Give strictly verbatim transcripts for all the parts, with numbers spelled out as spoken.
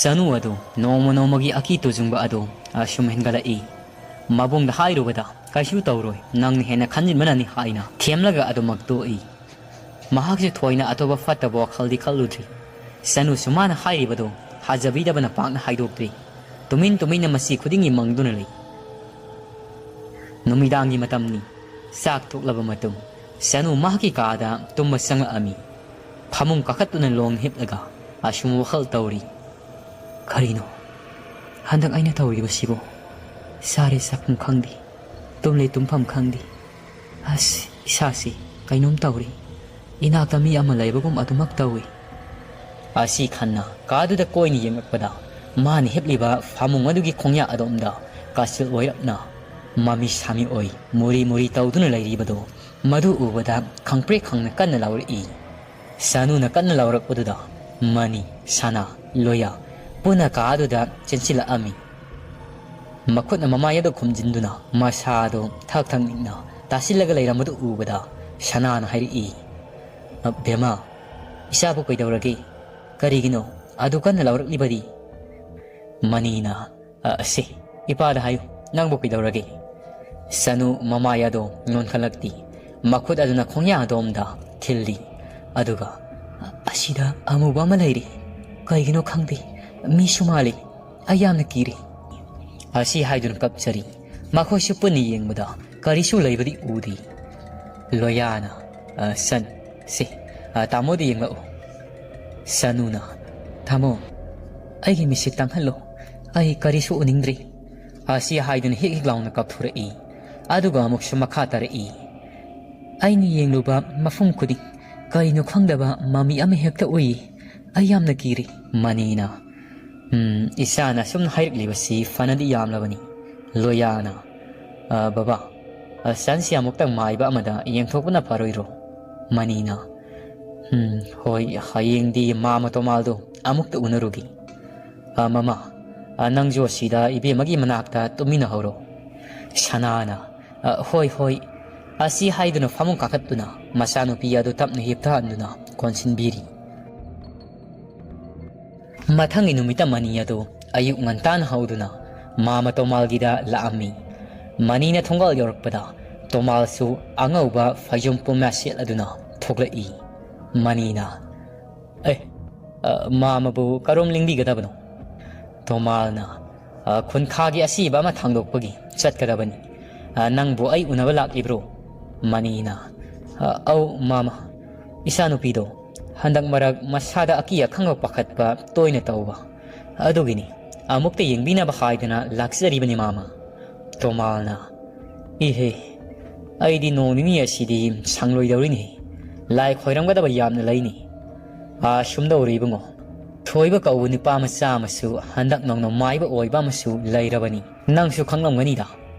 ꯆꯅꯨ ꯑꯗꯨ ꯅꯣꯡꯃ ꯅꯣꯡꯃꯒꯤ ꯑꯀꯤ ꯇꯨꯖꯨꯡꯕ ꯑꯗꯨ ꯑꯁꯨꯝ ꯍꯦꯟꯒꯠꯂꯛꯏ꯫ ꯃꯕꯨꯡꯗ ꯍꯥꯏꯔꯨꯕꯗ, "ꯀꯩꯁꯨ ꯇꯧꯔꯣꯏ, ꯅꯪꯅ ꯍꯦꯟꯅ ꯈꯟꯖꯤꯟꯕꯅꯅꯤ" ꯍꯥꯏꯅ ꯊꯦꯝꯂꯒ ꯑꯗꯨꯃꯛ ꯇꯣꯛꯏ꯫ ꯃꯍꯥꯛꯁꯨ ꯊꯣꯏꯅ ꯑꯇꯣꯞꯄ ꯐꯠꯇꯕ ꯋꯥꯈꯜꯗꯤ ꯈꯜꯂꯨꯗ꯭ꯔꯤ꯫ ꯆꯅꯨꯁꯨ ꯃꯥꯅ ꯍꯥꯏꯔꯤꯕꯗꯨ ꯊꯥꯖꯕꯤꯗꯕꯅ ꯄꯥꯛꯅ ꯍꯥꯏꯗꯣꯛꯇ꯭ꯔꯤ꯫ ꯇꯨꯃꯤꯟ ꯇꯨꯃꯤꯟꯅ ꯃꯁꯤ ꯈꯨꯗꯤꯡꯒꯤ ꯃꯪꯗꯨꯅ ꯂꯩ꯫ ꯅꯨꯃꯤꯗꯥꯡꯒꯤ ꯃꯇꯝꯅꯤ꯫ ꯆꯥꯛ ꯇꯣꯛꯂꯕ ꯃꯇꯨꯡ, ꯆꯅꯨ ꯃꯍꯥꯛꯀꯤ ꯀꯥꯗ ꯇꯨꯝꯕ ꯆꯪꯂꯛꯂꯝꯃꯤ꯫ ꯐꯃꯨꯡ ꯀꯥꯈꯠꯇꯨꯅ ꯂꯣꯡ ꯍꯤꯞꯂꯒ ꯑꯁꯨꯝ ꯋꯥꯈꯜ ꯇꯧꯔꯤ꯫ "ꯀꯔꯤꯅꯣ ꯍꯟꯗꯛ ꯑꯩꯅ ꯇꯧꯔꯤꯕꯁꯤꯕꯣ? ꯆꯥꯔꯦ ꯆꯥꯐꯝ ꯈꯪꯗꯦ, ꯇꯨꯝꯂꯦ ꯇꯨꯝꯐꯝ ꯈꯪꯗꯦ꯫ ꯑꯁ, ꯏꯁꯥꯁꯤ ꯀꯩꯅꯣꯝ ꯇꯧꯔꯤ꯫ ꯏꯅꯥꯛꯇ ꯃꯤ ꯑꯃ ꯂꯩꯕꯒꯨꯝ ꯑꯗꯨꯃꯛ ꯇꯧꯏ"꯫ ꯑꯁꯤ ꯈꯟꯅ ꯀꯥꯗꯨꯗ ꯀꯣꯏꯅ ꯌꯦꯡꯂꯛꯄꯗ, ꯃꯥꯅ ꯍꯤꯞꯂꯤꯕ ꯐꯃꯨꯡ ꯑꯗꯨꯒꯤ ꯈꯣꯡꯌꯥ ꯑꯗꯣꯝꯗ ꯀꯥꯆꯤꯜ ꯑꯣꯏꯔꯞꯅ ꯃꯃꯤ ꯁꯥꯃꯤ ꯑꯣꯏ ꯃꯨꯔꯤ ꯃꯨꯔꯤ ꯇꯧꯗꯨꯅ ꯂꯩꯔꯤꯕꯗꯨ, ꯃꯗꯨ ꯎꯕꯗ ꯈꯪꯄ꯭ꯔꯦꯛ ꯈꯪꯅ ꯀꯟꯅ ꯂꯥꯎꯔꯛꯏ꯫ ꯁꯅꯨꯅ ꯀꯟꯅ ꯂꯥꯎꯔꯛꯄꯗꯨꯗ ꯃꯅꯤ, ꯁꯅꯥ, ꯂꯣꯌꯥ ꯄꯨꯟꯅ ꯀꯥ ꯑꯗꯨꯗ ꯆꯦꯟꯁꯤꯜꯂꯛꯂꯝꯃꯤ꯫ ꯃꯈꯨꯠꯅ ꯃꯃꯥꯏ ꯑꯗꯨ ꯈꯨꯝꯖꯤꯟꯗꯨꯅ ꯃꯁꯥꯗꯨ ꯊꯛ ꯊꯛ ꯅꯤꯛꯅ ꯇꯥꯁꯤꯜꯂꯒ ꯂꯩꯔꯝꯕꯗꯨ ꯎꯕꯗ ꯁꯅꯥꯅ ꯍꯥꯏꯔꯛꯏ, "ꯑ, ꯕꯦꯝꯃ, ꯏꯆꯥꯕꯨ ꯀꯩꯗꯧꯔꯒꯦ? ꯀꯔꯤꯒꯤꯅꯣ ꯑꯗꯨ ꯀꯟꯅ ꯂꯥꯎꯔꯛꯂꯤꯕꯗꯤ?" ꯃꯅꯤꯅ, "ꯑ, ꯁꯦ, ꯏꯄꯥꯗ ꯍꯥꯏꯌꯨ, ꯅꯪꯕꯨ ꯀꯩꯗꯧꯔꯒꯦ?" ꯁꯅꯨ ꯃꯃꯥꯏ ꯑꯗꯣ ꯅꯣꯟꯈꯠꯂꯛꯇꯦ꯫ ꯃꯈꯨꯠ ꯑꯗꯨꯅ ꯈꯣꯡꯌꯥ ꯑꯗꯣꯝꯗ ꯊꯤꯜꯂꯤ꯫ ꯑꯗꯨꯒ, "ꯑꯁꯤꯗ ꯑꯃꯨꯕ ꯑꯃ ꯂꯩꯔꯤ꯫ ꯀꯩꯒꯤꯅꯣ ꯈꯪꯗꯦ, ꯃꯤꯁꯨ ꯃꯥꯜꯂꯤ꯫ ꯑꯩ ꯌꯥꯝꯅ ꯀꯤꯔꯦ"꯫ ꯑꯁꯤ ꯍꯥꯏꯗꯨꯅ ꯀꯞꯆꯔꯤ꯫ ꯃꯈꯣꯏꯁꯨ ꯄꯨꯟꯅ ꯌꯦꯡꯕꯗ ꯀꯔꯤꯁꯨ ꯂꯩꯕꯗꯤ ꯎꯗꯦ꯫ ꯂꯣꯌꯥꯅ, "ꯑ, ꯁꯟ, ꯁꯦ, ꯑ, ꯇꯥꯃꯣꯗ ꯌꯦꯡꯂꯛꯎ"꯫ ꯁꯅꯨꯅ, "ꯇꯥꯃꯣ, ꯑꯩꯒꯤ ꯃꯤꯠꯁꯦ ꯇꯥꯡꯍꯜꯂꯣ꯫ ꯑꯩ ꯀꯔꯤꯁꯨ ꯎꯅꯤꯡꯗ꯭ꯔꯤ"꯫ ꯑꯁꯤ ꯍꯥꯏꯗꯨꯅ ꯍꯤꯛ ꯍꯤꯛ ꯂꯥꯎꯅ ꯀꯥꯞꯊꯣꯔꯛꯏ꯫ ꯑꯗꯨꯒ ꯑꯃꯨꯛꯁꯨ ꯃꯈꯥ ꯇꯥꯔꯛꯏ, "ꯑꯩꯅ ꯌꯦꯡꯂꯨꯕ ꯃꯐꯝ ꯈꯨꯗꯤꯡ ꯀꯔꯤꯅꯣ ꯈꯪꯗꯕ ꯃꯃꯤ ꯑꯃ ꯍꯦꯛꯇ ꯎꯏ꯫ ꯑꯩ ꯌꯥꯝꯅ ꯀꯤꯔꯤ"꯫ ꯃꯅꯤꯅ, "ꯎꯝ, ꯏꯆꯥꯅ ꯑꯁꯨꯝꯅ ꯍꯥꯏꯔꯛꯂꯤꯕꯁꯤ ꯐꯅꯗꯤ ꯌꯥꯝꯂꯕꯅꯤ"꯫ ꯂꯣꯌꯥꯅ, "ꯑ, ꯕꯕꯥ, ꯑ, ꯁꯟꯁꯤ ꯑꯃꯨꯛꯇꯪ ꯃꯥꯏꯕ ꯑꯃꯗ ꯌꯦꯡꯊꯣꯛꯄꯅ ꯐꯔꯣꯏꯗ꯭ꯔꯣ?" ꯃꯅꯤꯅ, "ꯎꯝ, ꯍꯣꯏ, ꯍꯌꯦꯡꯗꯤ ꯃꯥ ꯃꯇꯣꯃꯥꯜꯗꯣ ꯑꯃꯨꯛꯇ ꯎꯅꯔꯨꯒꯦ꯫ ꯑ, ꯃꯃꯥ, ꯑ, ꯅꯪꯁꯨ ꯑꯁꯤꯗ ꯏꯕꯦꯝꯃꯒꯤ ꯃꯅꯥꯛꯇ ꯇꯨꯝꯃꯤꯟꯅꯍꯧꯔꯣ"꯫ ꯁꯅꯥꯅ, "ꯑ, ꯍꯣꯏ, ꯍꯣꯏ"꯫ ꯑꯁꯤ ꯍꯥꯏꯗꯨꯅ ꯐꯃꯨꯡ ꯀꯥꯈꯠꯇꯨꯅ ꯃꯆꯥꯅꯨꯄꯤ ꯑꯗꯨ ꯇꯞꯅ ꯍꯤꯞꯊꯍꯟꯗꯨꯅ ꯀꯣꯟꯁꯤꯟꯕꯤꯔꯤ꯫ ꯃꯊꯪꯒꯤ ꯅꯨꯃꯤꯠꯇ ꯃꯅꯤ ꯑꯗꯨ ꯑꯌꯨꯛ ꯉꯟꯇꯥꯅ ꯍꯧꯗꯨꯅ ꯃꯥꯃ ꯇꯣꯃꯥꯜꯒꯤꯗ ꯂꯥꯛꯑꯝꯃꯤ꯫ ꯃꯅꯤꯅ ꯊꯣꯡꯒꯥꯜ ꯌꯧꯔꯛꯄꯗ ꯇꯣꯃꯥꯜꯁꯨ ꯑꯉꯧꯕ ꯐꯩꯖꯣꯝ ꯄꯨꯝꯌꯥ ꯁꯦꯠꯂꯗꯨꯅ ꯊꯣꯛꯂꯛꯏ꯫ ꯃꯅꯤꯅ, "ꯑꯦ, ꯑ, ꯃꯥꯃꯕꯨ ꯀꯔꯣꯝ ꯂꯦꯡꯕꯤꯒꯗꯕꯅꯣ?" ꯇꯣꯃꯥꯜꯅ, "ꯑ, ꯈꯨꯟꯈꯥꯒꯤ ꯑꯁꯤꯕ ꯑꯃ ꯊꯥꯡꯗꯣꯛꯄꯒꯤ ꯆꯠꯀꯗꯕꯅꯤ꯫ ꯑ, ꯅꯪꯕꯨ ꯑꯩ ꯎꯅꯕ ꯂꯥꯛꯂꯤꯕ꯭ꯔꯣ?" ꯃꯅꯤꯅ, "ꯑ, ꯑꯧ, ꯃꯥꯃ꯫ ꯏꯆꯥꯅꯨꯄꯤꯗꯣ ꯍꯟꯗꯛ ꯃꯔꯛ ꯃꯁꯥꯗ ꯑꯀꯤ ꯑꯈꯪꯕ ꯄꯥꯈꯠꯄ ꯇꯣꯏꯅ ꯇꯧꯕ꯫ ꯑꯗꯨꯒꯤꯅꯤ꯫ ꯑꯃꯨꯛꯇ ꯌꯦꯡꯕꯤꯅꯕ ꯍꯥꯏꯗꯅ ꯂꯥꯛꯆꯔꯤꯕꯅꯤ, ꯃꯥꯃ꯫" ꯇꯣꯃꯥꯜꯅ, "ꯏꯍꯦ, ꯑꯩꯗꯤ ꯅꯣꯡ ꯅꯤꯅꯤ ꯑꯁꯤꯗꯤ ꯁꯪꯂꯣꯏꯗꯧꯔꯤꯅꯤ꯫ ꯂꯥꯏ ꯈꯣꯏꯔꯝꯒꯗꯕ ꯌꯥꯝꯅ ꯂꯩꯅꯤ꯫ ꯑꯥ, ꯁꯨꯝꯗꯧꯔꯦ ꯏꯕꯨꯡꯉꯣ, ꯊꯣꯏꯕ ꯀꯧꯕ ꯅꯨꯄꯥ ꯃꯆꯥ ꯑꯃꯁꯨ ꯍꯟꯗꯛ ꯅꯧꯅ ꯃꯥꯏꯕ ꯑꯣꯏꯕ ꯑꯃꯁꯨ ꯂꯩꯔꯕꯅꯤ꯫ ꯅꯪꯁꯨ ꯈꯪꯂꯝꯒꯅꯤꯗ꯫"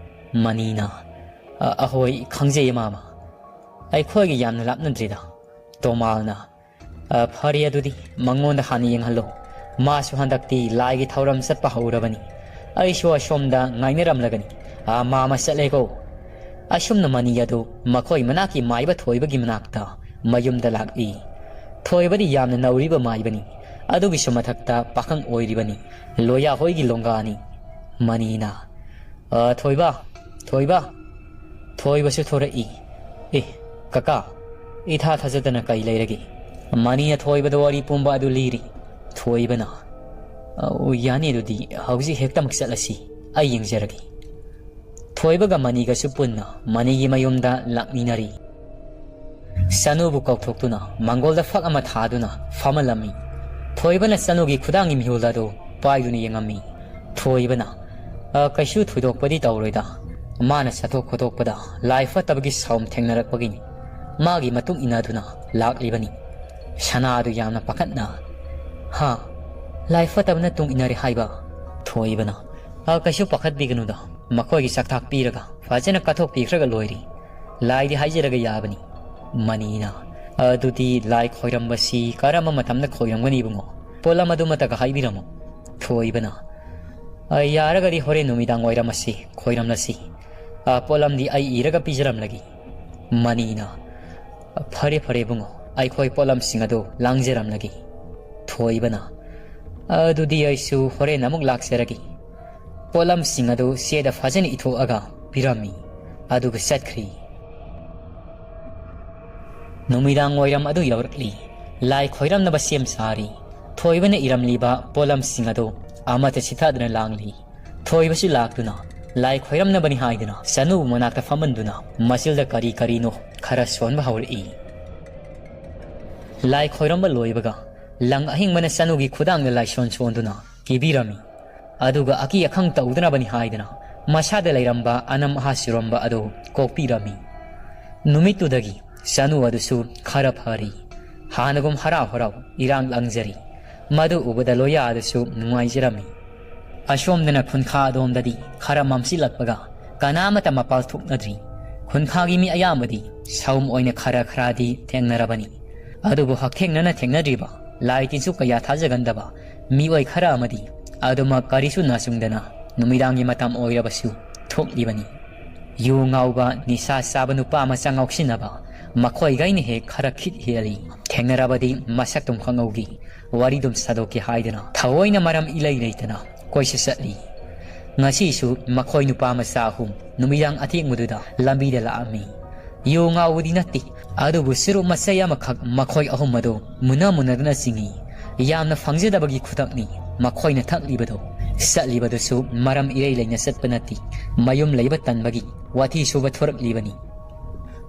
ꯃꯅꯤꯅ, "ꯑ, ꯑꯍꯣꯏ, ꯈꯪꯖꯩ, ꯃꯥꯃ꯫ ꯑꯩꯈꯣꯏꯒ ꯌꯥꯝꯅ ꯂꯥꯞꯅꯗ꯭ꯔꯤꯗ꯫" ꯇꯣꯃꯥꯜꯅ, "ꯑ, ꯐꯔꯦ, ꯑꯗꯨꯗꯤ ꯃꯉꯣꯟꯗ ꯍꯥꯟꯅ ꯌꯦꯡꯍꯜꯂꯣ꯫ ꯃꯥꯁꯨ ꯍꯟꯗꯛꯇꯤ ꯂꯥꯏꯒꯤ ꯊꯧꯔꯝ ꯆꯠꯄ ꯍꯧꯔꯕꯅꯤ꯫ ꯑꯩꯁꯨ ꯑꯁꯣꯝꯗ ꯉꯥꯏꯅꯔꯝꯂꯒꯅꯤ꯫ ꯑ, ꯃꯥꯃ ꯆꯠꯂꯦꯀꯣ꯫" ꯑꯁꯨꯝꯅ ꯃꯅꯤ ꯑꯗꯨ ꯃꯈꯣꯏ ꯃꯅꯥꯛꯀꯤ ꯃꯥꯏꯕ ꯊꯣꯏꯕꯒꯤ ꯃꯅꯥꯛꯇ ꯃꯌꯨꯝꯗ ꯂꯥꯛꯏ꯫ ꯊꯣꯏꯕꯗꯤ ꯌꯥꯝꯅ ꯅꯧꯔꯤꯕ ꯃꯥꯏꯕꯅꯤ꯫ ꯑꯗꯨꯒꯤꯁꯨ ꯃꯊꯛꯇ ꯄꯥꯈꯪ ꯑꯣꯏꯔꯤꯕꯅꯤ꯫ ꯂꯣꯌꯥ ꯍꯣꯏꯒꯤ ꯂꯣꯡꯒꯥꯅꯤ꯫ ꯃꯅꯤꯅ, "ꯑ, ꯊꯣꯏꯕ, ꯊꯣꯏꯕ꯫" ꯊꯣꯏꯕꯁꯨ ꯊꯣꯔꯛꯏ꯫ "ꯑꯦ, ꯀꯀꯥ, ꯏꯊꯥ ꯊꯥꯖꯗꯅ ꯀꯩ ꯂꯩꯔꯒꯦ?" ꯃꯅꯤꯅ ꯊꯣꯏꯕꯗ ꯋꯥꯔꯤ ꯄꯨꯝꯕ ꯑꯗꯨ ꯂꯤꯔꯤ꯫ ꯊꯣꯏꯕꯅ, "ꯑ, ꯑꯣ, ꯌꯥꯅꯤ, ꯑꯗꯨꯗꯤ ꯍꯧꯖꯤꯛ ꯍꯦꯛꯇꯃꯛ ꯆꯠꯂꯁꯤ꯫ ꯑꯩ ꯌꯦꯡꯖꯔꯒꯦ꯫" ꯊꯣꯏꯕꯒ ꯃꯅꯤꯒꯁꯨ ꯄꯨꯟꯅ ꯃꯅꯤꯒꯤ ꯃꯌꯨꯝꯗ ꯂꯥꯛꯃꯤꯟꯅꯔꯤ꯫ ꯆꯅꯨꯕꯨ ꯀꯧꯊꯣꯛꯇꯨꯅ ꯃꯪꯒꯣꯜꯗ ꯐꯛ ꯑꯃ ꯊꯥꯗꯨꯅ ꯐꯝꯍꯜꯂꯝꯃꯤ꯫ ꯊꯣꯏꯕꯅ ꯆꯅꯨꯒꯤ ꯈꯨꯗꯥꯡꯒꯤ ꯃꯤꯍꯨꯜ ꯑꯗꯨ ꯄꯥꯏꯗꯨꯅ ꯌꯦꯡꯉꯝꯃꯤ꯫ ꯊꯣꯏꯕꯅ, "ꯑ, ꯀꯩꯁꯨ ꯊꯣꯏꯗꯣꯛꯄꯗꯤ ꯇꯧꯔꯣꯏꯗ꯫ ꯃꯥꯅ ꯆꯠꯊꯣꯛ ꯈꯣꯠꯇꯣꯛꯄꯗ ꯂꯥꯏ ꯐꯠꯇꯕꯒꯤ ꯁꯥꯎꯝ ꯊꯦꯡꯅꯔꯛꯄꯒꯤꯅꯤ꯫ ꯃꯥꯒꯤ ꯃꯇꯨꯡ ꯏꯟꯅꯗꯨꯅ ꯂꯥꯛꯂꯤꯕꯅꯤ꯫" ꯁꯅꯥꯗꯨ ꯌꯥꯝꯅ ꯄꯥꯈꯠꯅ, "ꯍꯥ? ꯂꯥꯏ ꯐꯠꯇꯕꯅ ꯇꯨꯡ ꯏꯟꯅꯔꯦ ꯍꯥꯏꯕ?" ꯊꯣꯏꯕꯅ, "ꯑ, ꯀꯩꯁꯨ ꯄꯥꯈꯠꯄꯤꯒꯅꯨꯗ꯫ ꯃꯈꯣꯏꯒꯤ ꯆꯥꯛꯊꯥꯛ ꯄꯤꯔꯒ ꯐꯖꯅ ꯀꯠꯊꯣꯛꯄꯤꯈ꯭ꯔꯒ ꯂꯣꯏꯔꯦ꯫ ꯂꯥꯏꯗꯤ ꯍꯥꯏꯖꯔꯒ ꯌꯥꯕꯅꯤ꯫" ꯃꯅꯤꯅ, "ꯑꯗꯨꯗꯤ ꯂꯥꯏ ꯈꯣꯏꯔꯝꯕꯁꯤ ꯀꯔꯝꯕ ꯃꯇꯝꯗ ꯈꯣꯏꯔꯝꯒꯅꯤ, ꯏꯕꯨꯡꯉꯣ? ꯄꯣꯠꯂꯝ ꯑꯗꯨꯃꯇꯒ ꯍꯥꯏꯕꯤꯔꯝꯃꯨ꯫" ꯊꯣꯏꯕꯅ, "ꯑ, ꯌꯥꯔꯒꯗꯤ ꯍꯣꯔꯦꯟ ꯅꯨꯃꯤꯗꯥꯡ ꯋꯥꯏꯔꯝ ꯑꯁꯤ ꯈꯣꯏꯔꯝꯂꯁꯤ꯫ ꯑ, ꯄꯣꯠꯂꯝꯗꯤ ꯑꯩ ꯏꯔꯒ ꯄꯤꯖꯔꯝꯂꯒꯦ꯫" ꯃꯅꯤꯅ, "ꯐꯔꯦ, ꯐꯔꯦ ꯏꯕꯨꯡꯉꯣ, ꯑꯩꯈꯣꯏ ꯄꯣꯠꯂꯝꯁꯤꯡ ꯑꯗꯨ ꯂꯥꯡꯖꯔꯝꯂꯒꯦ꯫" ꯊꯣꯏꯕꯅ, "ꯑꯗꯨꯗꯤ ꯑꯩꯁꯨ ꯍꯣꯔꯦꯟ ꯑꯃꯨꯛ ꯂꯥꯛꯆꯔꯒꯦ꯫" ꯄꯣꯠꯂꯝꯁꯤꯡ ꯑꯗꯨ ꯆꯦꯗ ꯐꯖꯅ ꯏꯊꯣꯛꯑꯒ ꯄꯤꯔꯝꯃꯤ, ꯑꯗꯨꯒ ꯆꯠꯈ꯭ꯔꯤ꯫ ꯅꯨꯃꯤꯗꯥꯡ ꯋꯥꯏꯔꯝ ꯑꯗꯨ ꯌꯧꯔꯛꯂꯤ꯫ ꯂꯥꯏ ꯈꯣꯏꯔꯝꯅꯕ ꯁꯦꯝ ꯁꯥꯔꯤ꯫ ꯊꯣꯏꯕꯅ ꯏꯔꯝꯂꯤꯕ ꯄꯣꯠꯂꯝꯁꯤꯡ ꯑꯗꯨ ꯑꯃꯠꯇ ꯆꯤꯊꯗꯅ ꯂꯥꯡꯂꯤ꯫ ꯊꯣꯏꯕꯁꯨ ꯂꯥꯛꯇꯨꯅ ꯂꯥꯏ ꯈꯣꯏꯔꯝꯅꯕꯅꯤ ꯍꯥꯏꯗꯨꯅ ꯆꯅꯨ ꯃꯅꯥꯛꯇ ꯐꯝꯍꯟꯗꯨꯅ ꯃꯆꯤꯜꯗ ꯀꯔꯤ ꯀꯔꯤꯅꯣ ꯈꯔ ꯁꯣꯟꯕ ꯍꯧꯔꯛꯏ꯫ ꯂꯥꯏ ꯈꯣꯏꯔꯝꯕ ꯂꯣꯏꯕꯒ ꯂꯪ ꯑꯍꯤꯡꯕꯅ ꯆꯅꯨꯒꯤ ꯈꯨꯗꯥꯡꯗ ꯂꯥꯏꯁꯣꯟ ꯁꯣꯟꯗꯨꯅ ꯀꯤꯕꯤꯔꯝꯃꯤ꯫ ꯑꯗꯨꯒ ꯑꯀꯤ ꯑꯈꯪ ꯇꯧꯗꯅꯕꯅꯤ ꯍꯥꯏꯗꯅ ꯃꯁꯥꯗ ꯂꯩꯔꯝꯕ ꯑꯅꯝ ꯑꯍꯥ ꯆꯨꯔꯝꯕ ꯑꯗꯨ ꯀꯣꯛꯄꯤꯔꯝꯃꯤ꯫ ꯅꯨꯃꯤꯠꯇꯨꯗꯒꯤ ꯆꯅꯨ ꯑꯗꯨꯁꯨ ꯈꯔ ꯐꯔꯤ꯫ ꯍꯥꯟꯅꯒꯨꯝ ꯍꯔꯥꯎ ꯍꯔꯥꯎ ꯏꯔꯥꯡ ꯂꯪꯖꯔꯤ꯫ ꯃꯗꯨ ꯎꯕꯗ ꯂꯣꯌꯥ ꯑꯗꯨꯁꯨ ꯅꯨꯡꯉꯥꯏꯖꯔꯝꯃꯤ꯫ ꯑꯁꯣꯝꯗꯅ ꯈꯨꯟꯈꯥ ꯑꯗꯣꯝꯗꯗꯤ ꯈꯔ ꯃꯝꯁꯤꯜꯂꯛꯄꯒ ꯀꯅꯥꯃꯠꯇ ꯃꯄꯥꯜ ꯊꯣꯛꯅꯗ꯭ꯔꯤ꯫ ꯈꯨꯟꯈꯥꯒꯤ ꯃꯤ ꯑꯌꯥꯝꯕꯗꯤ ꯁꯥꯎꯝ ꯑꯣꯏꯅ ꯈꯔ ꯈꯔꯗꯤ ꯊꯦꯡꯅꯔꯕꯅꯤ꯫ ꯑꯗꯨꯕꯨ ꯍꯛꯊꯦꯡꯅꯅ ꯊꯦꯡꯅꯗ꯭ꯔꯤꯕ, ꯂꯥꯏ ꯇꯤꯟꯁꯨ ꯀꯌꯥ ꯊꯥꯖꯒꯟꯗꯕ ꯃꯤꯑꯣꯏ ꯈꯔ ꯑꯃꯗꯤ ꯑꯗꯨꯃꯛ ꯀꯔꯤꯁꯨ ꯅꯥꯆꯨꯡꯗꯅ ꯅꯨꯃꯤꯗꯥꯡꯒꯤ ꯃꯇꯝ ꯑꯣꯏꯔꯕꯁꯨ ꯊꯣꯛꯂꯤꯕꯅꯤ꯫ ꯌꯨ ꯉꯥꯎꯕ, ꯅꯤꯁꯥ ꯆꯥꯕ ꯅꯨꯄꯥ ꯃꯆꯥ ꯉꯥꯎꯁꯤꯟꯅꯕ, ꯃꯈꯣꯏꯒꯩꯅ ꯍꯦꯛ ꯈꯔ ꯈꯤꯠ ꯍꯦꯜꯂꯤ꯫ ꯊꯦꯡꯅꯔꯕꯗꯤ ꯃꯁꯛꯇꯨꯝ ꯈꯪꯍꯧꯒꯤ, ꯋꯥꯔꯤꯗꯨꯝ ꯁꯥꯗꯣꯛꯀꯦ ꯍꯥꯏꯗꯅ ꯊꯑꯣꯏꯅ ꯃꯔꯝ ꯏꯂꯩ ꯂꯩꯇꯅ ꯀꯣꯏꯆꯠ ꯆꯠꯂꯤ꯫ ꯉꯁꯤꯁꯨ ꯃꯈꯣꯏ ꯅꯨꯄꯥ ꯃꯆꯥ ꯑꯍꯨꯝ ꯅꯨꯃꯤꯗꯥꯡ ꯑꯊꯦꯡꯕꯗꯨꯗ ꯂꯝꯕꯤꯗ ꯂꯥꯛꯑꯝꯃꯤ꯫ ꯌꯨ ꯉꯥꯎꯕꯗꯤ ꯅꯠꯇꯦ, ꯑꯗꯨꯕꯨ ꯆꯨꯔꯨꯞ ꯃꯆꯩ ꯑꯃꯈꯛ ꯃꯈꯣꯏ ꯑꯍꯨꯝ ꯑꯗꯨ ꯃꯨꯟꯅ ꯃꯨꯟꯅꯗꯨꯅ ꯆꯤꯡꯏ꯫ ꯌꯥꯝꯅ ꯐꯪꯖꯗꯕꯒꯤ ꯈꯨꯗꯛꯅꯤ ꯃꯈꯣꯏꯅ ꯊꯛꯂꯤꯕꯗꯨ꯫ ꯆꯠꯂꯤꯕꯗꯨꯁꯨ ꯃꯔꯝ ꯏꯔꯩ ꯂꯩꯅ ꯆꯠꯄ ꯅꯠꯇꯦ, ꯃꯌꯨꯝ ꯂꯩꯕ ꯇꯟꯕꯒꯤ ꯋꯥꯊꯤ ꯁꯨꯕ ꯊꯣꯔꯛꯂꯤꯕꯅꯤ꯫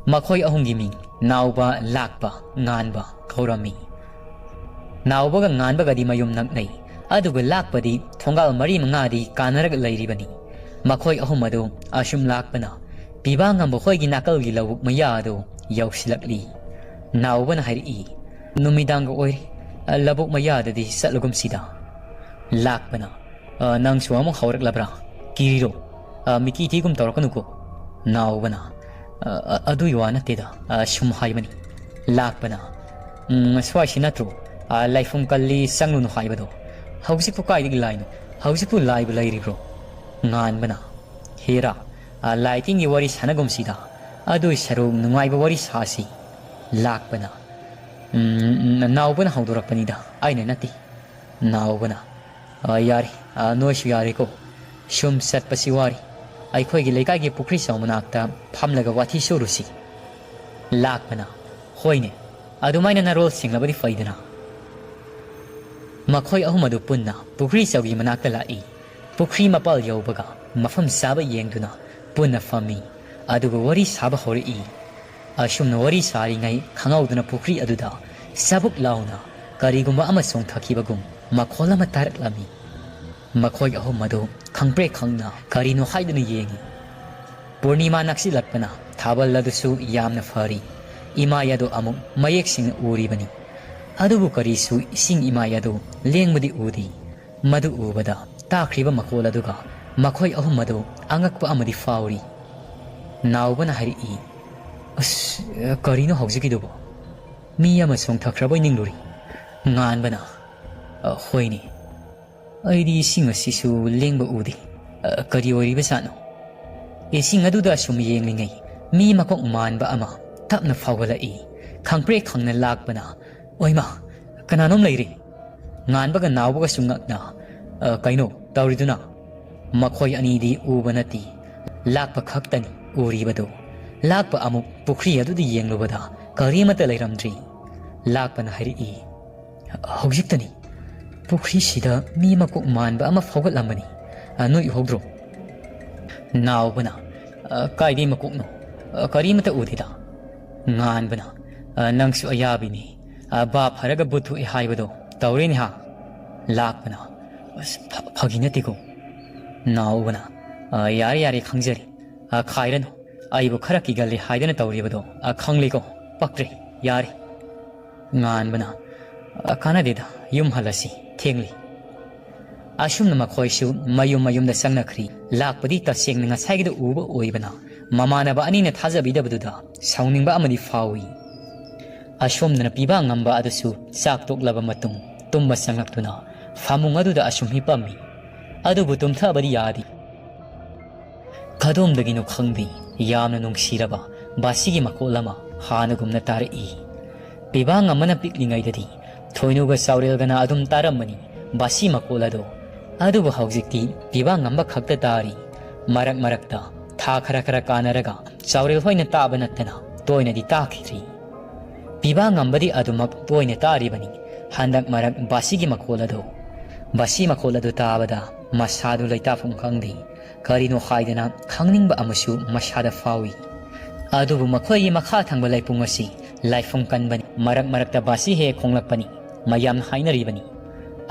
ꯃꯈꯣꯏ ꯑꯍꯨꯝꯒꯤ ꯃꯤꯡ ꯅꯥꯎꯕ, ꯂꯥꯛꯄ, ꯉꯥꯟꯕ ꯀꯧꯔꯝꯃꯤ꯫ ꯅꯥꯎꯕꯒ ꯉꯥꯟꯕꯒꯗꯤ ꯃꯌꯨꯝ ꯅꯛꯅꯩ, ꯑꯗꯨꯒ ꯂꯥꯛꯄꯗꯤ ꯊꯣꯡꯒꯥꯜ ꯃꯔꯤ ꯃꯉꯥꯗꯤ ꯀꯥꯟꯅꯔꯒ ꯂꯩꯔꯤꯕꯅꯤ꯫ ꯃꯈꯣꯏ ꯑꯍꯨꯝ ꯑꯗꯨ ꯑꯁꯨꯝ ꯂꯥꯛꯄꯅ ꯄꯤꯕꯥ ꯉꯝꯕ ꯍꯣꯏꯒꯤ ꯅꯥꯀꯜꯒꯤ ꯂꯧꯕꯨꯛ ꯃꯌꯥ ꯑꯗꯨ ꯌꯧꯁꯤꯜꯂꯛꯂꯤ꯫ ꯅꯥꯎꯕꯅ ꯍꯥꯏꯔꯛꯏ, "ꯅꯨꯃꯤꯗꯥꯡꯒ ꯑꯣꯏꯔꯦ, ꯂꯧꯕꯨꯛ ꯃꯌꯥꯗꯗꯤ ꯆꯠꯂꯒꯨꯝꯁꯤꯗ꯫" ꯂꯥꯛꯄꯅ, "ꯑ, ꯅꯪꯁꯨ ꯑꯃꯨꯛ ꯍꯧꯔꯛꯂꯕ꯭ꯔꯥ? ꯀꯤꯔꯤꯔꯣ? ꯑ, ꯃꯤꯀꯤ ꯊꯤꯒꯨꯝ ꯇꯧꯔꯛꯀꯅꯨꯀꯣ꯫" ꯅꯥꯎꯕꯅ, "ꯑ, ꯑ, ꯑꯗꯨꯒꯤ ꯋꯥ ꯅꯠꯇꯦꯗ, ꯑ, ꯁꯨꯝ ꯍꯥꯏꯕꯅꯤ꯫" ꯂꯥꯛꯄꯅ, "ꯎꯝ, ꯁ꯭ꯋꯥꯏꯁꯤ ꯅꯠꯇ꯭ꯔꯣ, ꯑ, ꯂꯥꯏꯐꯝ ꯀꯜꯂꯤ ꯆꯪꯂꯨꯅꯨ ꯍꯥꯏꯕꯗꯣ? ꯍꯧꯖꯤꯛꯄꯨ ꯀꯥꯏꯗꯒꯤ ꯂꯥꯏꯅꯣ? ꯍꯧꯖꯤꯛꯄꯨ ꯂꯥꯏꯕꯨ ꯂꯩꯔꯤꯕ꯭ꯔꯣ?" ꯉꯥꯟꯕꯅ, "ꯍꯦꯔꯥ, ꯑ, ꯂꯥꯏ ꯇꯤꯟꯒꯤ ꯋꯥꯔꯤ ꯁꯥꯟꯅꯒꯨꯝꯁꯤꯗ, ꯑꯗꯨꯏ ꯁꯔꯨꯛ ꯅꯨꯡꯉꯥꯏꯕ ꯋꯥꯔꯤ ꯁꯥꯁꯤ꯫" ꯂꯥꯛꯄꯅ, "ꯎꯝ, ꯅꯥꯎꯕꯅ ꯍꯧꯗꯣꯔꯛꯄꯅꯤꯗ, ꯑꯩꯅ ꯅꯠꯇꯦ꯫" ꯅꯥꯎꯕꯅ, "ꯑ, ꯌꯥꯔꯦ, ꯑ, ꯅꯣꯏꯁꯨ ꯌꯥꯔꯦꯀꯣ꯫ ꯁꯨꯝ ꯆꯠꯄꯁꯤ ꯋꯥꯔꯤ꯫ ꯑꯩꯈꯣꯏꯒꯤ ꯂꯩꯀꯥꯏꯒꯤ ꯄꯨꯈ꯭ꯔꯤ ꯆꯥꯎ ꯃꯅꯥꯛꯇ ꯐꯝꯂꯒ ꯋꯥꯊꯤ ꯁꯨꯔꯨꯁꯤ꯫" ꯂꯥꯛꯄꯅ, "ꯍꯣꯏꯅꯦ, ꯑꯗꯨꯃꯥꯏꯅ ꯅꯔꯣꯜ ꯁꯦꯡꯂꯕꯗꯤ ꯐꯩꯗꯅ꯫" ꯃꯈꯣꯏ ꯑꯍꯨꯝ ꯑꯗꯨ ꯄꯨꯟꯅ ꯄꯨꯈ꯭ꯔꯤ ꯆꯥꯎꯒꯤ ꯃꯅꯥꯛꯇ ꯂꯥꯛꯏ꯫ ꯄꯨꯈ꯭ꯔꯤ ꯃꯄꯥꯜ ꯌꯧꯕꯒ ꯃꯐꯝ ꯆꯥꯕ ꯌꯦꯡꯗꯨꯅ ꯄꯨꯟꯅ ꯐꯝꯃꯤ꯫ ꯑꯗꯨꯒ ꯋꯥꯔꯤ ꯁꯥꯕ ꯍꯧꯔꯛꯏ꯫ ꯑꯁꯨꯝꯅ ꯋꯥꯔꯤ ꯁꯥꯔꯤꯉꯩ ꯈꯪꯍꯧꯗꯅ ꯄꯨꯈ꯭ꯔꯤ ꯑꯗꯨꯗ ꯆꯕꯨꯛ ꯂꯥꯎꯅ ꯀꯔꯤꯒꯨꯝꯕ ꯑꯃ ꯆꯣꯡꯊꯈꯤꯕꯒꯨꯝ ꯃꯈꯣꯜ ꯑꯃ ꯇꯥꯔꯛꯂꯝꯃꯤ꯫ ꯃꯈꯣꯏ ꯑꯍꯨꯝ ꯑꯗꯨ ꯈꯪꯄ꯭ꯔꯦꯛ ꯈꯪꯅ ꯀꯔꯤꯅꯣ ꯍꯥꯏꯗꯨꯅ ꯌꯦꯡꯉꯤ꯫ ꯄꯨꯔꯅꯤꯃꯥ ꯅꯛꯁꯤꯜꯂꯛꯄꯅ ꯊꯥꯕꯜ ꯑꯗꯨꯁꯨ ꯌꯥꯝꯅ ꯐꯔꯤ꯫ ꯏꯃꯥꯏ ꯑꯗꯨ ꯑꯃꯨꯛ ꯃꯌꯦꯛ ꯁꯦꯡꯅ ꯎꯔꯤꯕꯅꯤ꯫ ꯑꯗꯨꯕꯨ ꯀꯔꯤꯁꯨ ꯏꯁꯤꯡ ꯏꯃꯥꯏ ꯑꯗꯨ ꯂꯦꯡꯕꯗꯤ ꯎꯗꯦ꯫ ꯃꯗꯨ ꯎꯕꯗ ꯇꯥꯈ꯭ꯔꯤꯕ ꯃꯈꯣꯜ ꯑꯗꯨꯒ ꯃꯈꯣꯏ ꯑꯍꯨꯝ ꯑꯗꯨ ꯑꯉꯛꯄ ꯑꯃꯗꯤ ꯐꯥꯎꯔꯤ꯫ ꯅꯥꯎꯕꯅ ꯍꯥꯏꯔꯛꯏ, "ꯑꯁ, ꯀꯔꯤꯅꯣ ꯍꯧꯖꯤꯛꯀꯤꯗꯨꯕꯣ? ꯃꯤ ꯑꯃ ꯆꯣꯡꯊꯈ꯭ꯔꯕꯣꯏ ꯅꯤꯡꯂꯨꯔꯤ꯫" ꯉꯥꯟꯕꯅ, "ꯑ, ꯍꯣꯏꯅꯦ, ꯑꯩꯗꯤ ꯏꯁꯤꯡ ꯑꯁꯤꯁꯨ ꯂꯦꯡꯕ ꯎꯗꯦ꯫ ꯑ, ꯀꯔꯤ ꯑꯣꯏꯔꯤꯕꯖꯥꯠꯅꯣ?" ꯏꯁꯤꯡ ꯑꯗꯨꯗ ꯑꯁꯨꯝ ꯌꯦꯡꯂꯤꯉꯩ ꯃꯤ ꯃꯀꯣꯛ ꯃꯥꯟꯕ ꯑꯃ ꯇꯞꯅ ꯐꯥꯎꯒꯠꯂꯛꯏ꯫ ꯈꯪꯄ꯭ꯔꯦꯛ ꯈꯪꯅ ꯂꯥꯛꯄꯅ, "ꯑꯣꯏꯃꯥ, ꯀꯅꯥꯅꯣꯝ ꯂꯩꯔꯤ!" ꯉꯥꯟꯕꯒ ꯅꯥꯎꯕꯒꯁꯨ ꯉꯛꯅ, "ꯑ, ꯀꯩꯅꯣ ꯇꯧꯔꯤꯗꯨꯅ?" ꯃꯈꯣꯏ ꯑꯅꯤꯗꯤ ꯎꯕ ꯅꯠꯇꯦ, ꯂꯥꯛꯄ ꯈꯛꯇꯅꯤ ꯎꯔꯤꯕꯗꯨ꯫ ꯂꯥꯛꯄ ꯑꯃꯨꯛ ꯄꯨꯈ꯭ꯔꯤ ꯑꯗꯨꯗ ꯌꯦꯡꯂꯨꯕꯗ ꯀꯔꯤꯃꯠꯇ ꯂꯩꯔꯝꯗ꯭ꯔꯤ꯫ ꯂꯥꯛꯄꯅ ꯍꯥꯏꯔꯛꯏ, "ꯍꯧꯖꯤꯛꯇꯅꯤ ꯄꯨꯈ꯭ꯔꯤꯁꯤꯗ ꯃꯤ ꯃꯀꯣꯛ ꯃꯥꯟꯕ ꯑꯃ ꯐꯥꯎꯒꯠꯂꯝꯕꯅꯤ꯫ ꯑ, ꯅꯣꯏ ꯎꯍꯧꯗ꯭ꯔꯣ?" ꯅꯥꯎꯕꯅ, "ꯑ, ꯀꯥꯏꯗꯩ ꯃꯀꯣꯛꯅꯣ? ꯑ, ꯀꯔꯤꯃꯠꯇ ꯎꯗꯦꯗ꯫" ꯉꯥꯟꯕꯅ, "ꯑ, ꯅꯪꯁꯨ ꯑꯌꯥꯕꯤꯅꯤ꯫ ꯑ, ꯕꯥꯞ ꯐꯔꯒ ꯕꯨꯠ ꯊꯣꯛꯏ ꯍꯥꯏꯕꯗꯣ ꯇꯧꯔꯦꯅꯦ ꯍꯥ?" ꯂꯥꯛꯄꯅ, "ꯑꯁ, ꯐ-, ꯐꯥꯒꯤ ꯅꯠꯇꯦꯀꯣ꯫" ꯅꯥꯎꯕꯅ, "ꯑ, ꯌꯥꯔꯦ, ꯌꯥꯔꯦ, ꯈꯪꯖꯔꯦ꯫ ꯑ, ꯈꯥꯏꯔꯅꯨ꯫ ꯑꯩꯕꯨ ꯈꯔ ꯀꯤꯒꯜꯂꯤ ꯍꯥꯏꯗꯅ ꯇꯧꯔꯤꯕꯗꯣ, ꯑ, ꯈꯪꯂꯦꯀꯣ? ꯄꯛꯇ꯭ꯔꯦ꯫ ꯌꯥꯔꯦ꯫" ꯉꯥꯟꯕꯅ, "ꯑ, ꯀꯥꯟꯅꯗꯦꯗ, ꯌꯨꯝ ꯍꯜꯂꯁꯤ, ꯊꯦꯡꯂꯤ꯫" ꯑꯁꯨꯝꯅ ꯃꯈꯣꯏꯁꯨ ꯃꯌꯨꯝ ꯃꯌꯨꯝꯗ ꯆꯪꯅꯈ꯭ꯔꯤ꯫ ꯂꯥꯛꯄꯗꯤ ꯇꯁꯦꯡꯅ ꯉꯁꯥꯏꯒꯤꯗꯨ ꯎꯕ ꯑꯣꯏꯕꯅ, ꯃꯃꯥꯟꯅꯕ ꯑꯅꯤꯅ ꯊꯥꯖꯕꯤꯗꯕꯗꯨꯗ ꯁꯥꯎꯅꯤꯡꯕ ꯑꯃꯗꯤ ꯐꯥꯎꯏ꯫ ꯑꯁꯣꯝꯗꯅ ꯄꯤꯕꯥ ꯉꯝꯕ ꯑꯗꯨꯁꯨ ꯆꯥꯛ ꯇꯣꯛꯂꯕ ꯃꯇꯨꯡ ꯇꯨꯝꯕ ꯆꯪꯂꯛꯇꯨꯅ ꯐꯃꯨꯡ ꯑꯗꯨꯗ ꯑꯁꯨꯝ ꯍꯤꯞꯄꯝꯃꯤ꯫ ꯑꯗꯨꯕꯨ ꯇꯨꯝꯊꯕꯗꯤ ꯌꯥꯗꯦ꯫ ꯀꯗꯣꯝꯗꯒꯤꯅꯣ ꯈꯪꯗꯦ, ꯌꯥꯝꯅ ꯅꯨꯡꯁꯤꯔꯕ ꯕꯥꯁꯤꯒꯤ ꯃꯈꯣꯜ ꯑꯃ ꯍꯥꯟꯅꯒꯨꯝꯅ ꯇꯥꯔꯛꯏ꯫ ꯄꯤꯕꯥ ꯉꯝꯕꯅ ꯄꯤꯛꯂꯤꯉꯩꯗꯗꯤ ꯊꯣꯏꯅꯨꯒ ꯆꯥꯎꯔꯦꯜꯒꯅ ꯑꯗꯨꯝ ꯇꯥꯔꯝꯕꯅꯤ ꯕꯥꯁꯤ ꯃꯈꯣꯜ ꯑꯗꯣ꯫ ꯑꯗꯨꯕꯨ ꯍꯧꯖꯤꯛꯇꯤ ꯄꯤꯕꯥ ꯉꯝꯕ ꯈꯛꯇ ꯇꯥꯔꯤ꯫ ꯃꯔꯛ ꯃꯔꯛꯇ ꯊꯥ ꯈꯔ ꯈꯔ ꯀꯥꯟꯅꯔꯒ ꯆꯥꯎꯔꯦꯜ ꯍꯣꯏꯅ ꯇꯥꯕ ꯅꯠꯇꯅ ꯇꯣꯏꯅꯗꯤ ꯇꯥꯈꯤꯗ꯭ꯔꯤ꯫ ꯄꯤꯕꯥ ꯉꯝꯕꯗꯤ ꯑꯗꯨꯃꯛ ꯇꯣꯏꯅ ꯇꯥꯔꯤꯕꯅꯤ꯫ ꯍꯟꯗꯛ ꯃꯔꯛ ꯕꯥꯁꯤꯒꯤ ꯃꯈꯣꯜ ꯑꯗꯣ, ꯕꯥꯁꯤ ꯃꯈꯣꯜ ꯑꯗꯨ ꯇꯥꯕꯗ ꯃꯁꯥꯗꯨ ꯂꯩꯇꯥꯐꯝ ꯈꯪꯗꯦ꯫ ꯀꯔꯤꯅꯣ ꯍꯥꯏꯗꯅ ꯈꯪꯅꯤꯡꯕ ꯑꯃꯁꯨ ꯃꯁꯥꯗ ꯐꯥꯎꯏ꯫ ꯑꯗꯨꯕꯨ ꯃꯈꯣꯏꯒꯤ ꯃꯈꯥ ꯊꯪꯕ ꯂꯩꯄꯨꯡ ꯑꯁꯤ ꯂꯥꯏꯐꯝ ꯀꯟꯕꯅꯤ꯫ ꯃꯔꯛ ꯃꯔꯛꯇ ꯕꯥꯁꯤ ꯍꯦꯛ ꯈꯣꯡꯂꯛꯄꯅꯤ꯫ ꯃꯌꯥꯝꯅ ꯍꯥꯏꯅꯔꯤꯕꯅꯤ꯫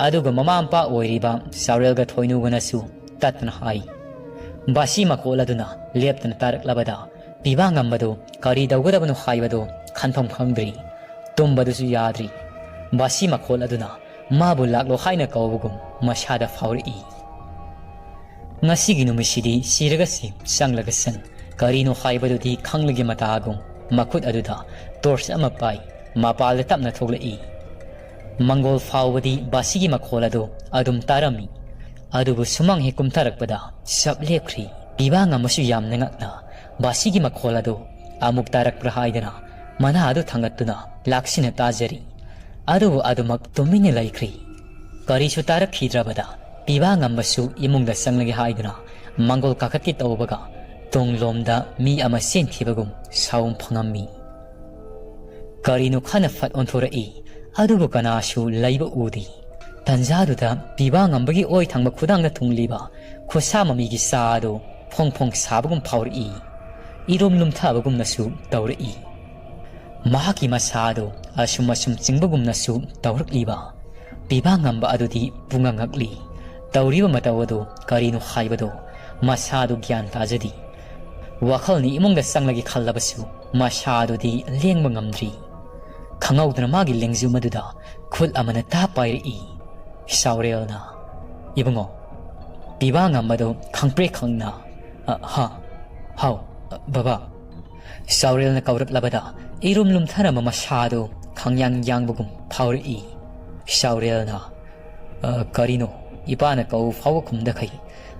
ꯑꯗꯨꯒ ꯃꯃꯥ ꯃꯄꯥ ꯑꯣꯏꯔꯤꯕ ꯆꯥꯎꯔꯦꯜꯒ ꯊꯣꯏꯅꯨꯒꯅꯁꯨ ꯇꯠꯇꯅ ꯍꯥꯏ꯫ ꯕꯥꯁꯤ ꯃꯈꯣꯜ ꯑꯗꯨꯅ ꯂꯦꯞꯇꯅ ꯇꯥꯔꯛꯂꯕꯗ ꯄꯤꯕꯥ ꯉꯝꯕꯗꯨ ꯀꯔꯤ ꯇꯧꯒꯗꯕꯅꯣ ꯍꯥꯏꯕꯗꯨ ꯈꯟꯐꯝ ꯈꯪꯗ꯭ꯔꯤ꯫ ꯇꯨꯝꯕꯗꯨꯁꯨ ꯌꯥꯗ꯭ꯔꯤ꯫ ꯕꯥꯁꯤ ꯃꯈꯣꯜ ꯑꯗꯨꯅ ꯃꯥꯕꯨ ꯂꯥꯛꯂꯣ ꯍꯥꯏꯅ ꯀꯧꯕꯒꯨꯝ ꯃꯁꯥꯗ ꯐꯥꯎꯔꯛꯏ꯫ ꯉꯁꯤꯒꯤ ꯅꯨꯃꯤꯠꯁꯤꯗꯤ ꯁꯤꯔꯒꯁꯤ ꯆꯪꯂꯒ ꯆꯪ, ꯀꯔꯤꯅꯣ ꯍꯥꯏꯕꯗꯨꯗꯤ ꯈꯪꯂꯒꯦ ꯃꯇꯥꯒꯨꯝ ꯃꯈꯨꯠ ꯑꯗꯨꯗ ꯇꯣꯔꯆ ꯑꯃ ꯄꯥꯏ, ꯃꯄꯥꯜꯗ ꯇꯞꯅ ꯊꯣꯛꯂꯛꯏ꯫ ꯃꯪꯒꯣꯜ ꯐꯥꯎꯕꯗꯤ ꯕꯥꯁꯤꯒꯤ ꯃꯈꯣꯜ ꯑꯗꯨ ꯑꯗꯨꯝ ꯇꯥꯔꯝꯃꯤ꯫ ꯑꯗꯨꯕꯨ ꯁꯨꯃꯥꯡ ꯍꯦꯛ ꯀꯨꯝꯊꯔꯛꯄꯗ ꯁꯞ ꯂꯦꯞꯈ꯭ꯔꯤ꯫ ꯄꯤꯕꯥ ꯉꯝꯕꯁꯨ ꯌꯥꯝꯅ ꯉꯛꯅ ꯕꯥꯁꯤꯒꯤ ꯃꯈꯣꯜ ꯑꯗꯨ ꯑꯃꯨꯛ ꯇꯥꯔꯛꯄ꯭ꯔꯥ ꯍꯥꯏꯗꯅ ꯃꯅꯥ ꯑꯗꯨ ꯊꯥꯡꯒꯠꯇꯨꯅ ꯂꯥꯛꯁꯤꯟꯅ ꯇꯥꯖꯔꯤ꯫ ꯑꯗꯨꯕꯨ ꯑꯗꯨꯃꯛ ꯇꯨꯃꯤꯟꯅ ꯂꯩꯈ꯭ꯔꯤ꯫ ꯀꯔꯤꯁꯨ ꯇꯥꯔꯛꯈꯤꯗ꯭ꯔꯕꯗ ꯄꯤꯕꯥ ꯉꯝꯕꯁꯨ ꯏꯃꯨꯡꯗ ꯆꯪꯂꯒꯦ ꯍꯥꯏꯗꯨꯅ ꯃꯪꯒꯣꯜ ꯀꯥꯈꯠꯀꯦ ꯇꯧꯕꯒ ꯇꯨꯡꯂꯣꯝꯗ ꯃꯤ ꯑꯃ ꯆꯦꯟꯈꯤꯕꯒꯨꯝ ꯁꯥꯎꯝ ꯐꯪꯉꯝꯃꯤ꯫ ꯀꯔꯤꯅꯣ ꯈꯟꯅ ꯐꯠ ꯑꯣꯟꯊꯣꯔꯛꯏ꯫ ꯑꯗꯨꯕꯨ ꯀꯅꯥꯁꯨ ꯂꯩꯕ ꯎꯗꯦ꯫ ꯇꯟꯖꯥꯗꯨꯗ ꯄꯤꯕꯥ ꯉꯝꯕꯒꯤ ꯑꯣꯏ ꯊꯪꯕ ꯈꯨꯗꯥꯡꯗ ꯊꯨꯡꯂꯤꯕ ꯈꯨꯠꯁꯥ ꯃꯃꯤꯒꯤ ꯆꯥ ꯑꯗꯨ ꯐꯣꯡ ꯐꯣꯡ ꯁꯥꯕꯒꯨꯝ ꯐꯥꯎꯔꯛꯏ꯫ ꯏꯔꯨꯝ ꯂꯨꯝꯊꯕꯒꯨꯝꯅꯁꯨ ꯇꯧꯔꯛꯏ꯫ ꯃꯍꯥꯛꯀꯤ ꯃꯁꯥ ꯑꯗꯨ ꯑꯁꯨꯝ ꯑꯁꯨꯝ ꯆꯤꯡꯕꯒꯨꯝꯅꯁꯨ ꯇꯧꯔꯛꯂꯤꯕ ꯄꯤꯕꯥ ꯉꯝꯕ ꯑꯗꯨꯗꯤ ꯄꯨꯡꯉꯛ ꯉꯛꯂꯤ꯫ ꯇꯧꯔꯤꯕ ꯃꯇꯧ ꯑꯗꯨ ꯀꯔꯤꯅꯣ ꯍꯥꯏꯕꯗꯨ ꯃꯁꯥꯗꯨ ꯒ꯭ꯌꯥꯟ ꯇꯥꯖꯗꯦ꯫ ꯋꯥꯈꯜꯅ ꯏꯃꯨꯡꯗ ꯆꯪꯂꯒꯦ ꯈꯜꯂꯕꯁꯨ ꯃꯁꯥꯗꯨꯗꯤ ꯂꯦꯡꯕ ꯉꯝꯗ꯭ꯔꯤ꯫ ꯈꯪꯍꯧꯗꯅ ꯃꯥꯒꯤ ꯂꯦꯡꯖꯨꯝ ꯑꯗꯨꯗ ꯈꯨꯠ ꯑꯃꯅ ꯇꯥ ꯄꯥꯏꯔꯛꯏ꯫ ꯁꯥꯎꯔꯦꯜꯅ, "ꯏꯕꯨꯡꯉꯣ, ꯄꯤꯕꯥ ꯉꯝꯕꯗꯣ ꯈꯪꯄ꯭ꯔꯦꯛ ꯈꯪꯅ, ꯑ, ꯍꯥ, ꯍꯥꯎ, ꯑ, ꯕꯕꯥ?" ꯁꯥꯎꯔꯦꯜꯅ ꯀꯧꯔꯛꯂꯕꯗ ꯏꯔꯨꯝ ꯂꯨꯝꯊꯔꯝꯕ ꯃꯁꯥꯗꯨ ꯈꯪꯌꯥꯡ ꯌꯥꯡꯕꯒꯨꯝ ꯐꯥꯎꯔꯛꯏ꯫ ꯁꯥꯎꯔꯦꯜꯅ, "ꯑ, ꯀꯔꯤꯅꯣ? ꯏꯄꯥꯅ ꯀꯧ ꯐꯥꯎꯕ ꯈꯨꯝꯗꯈꯩ꯫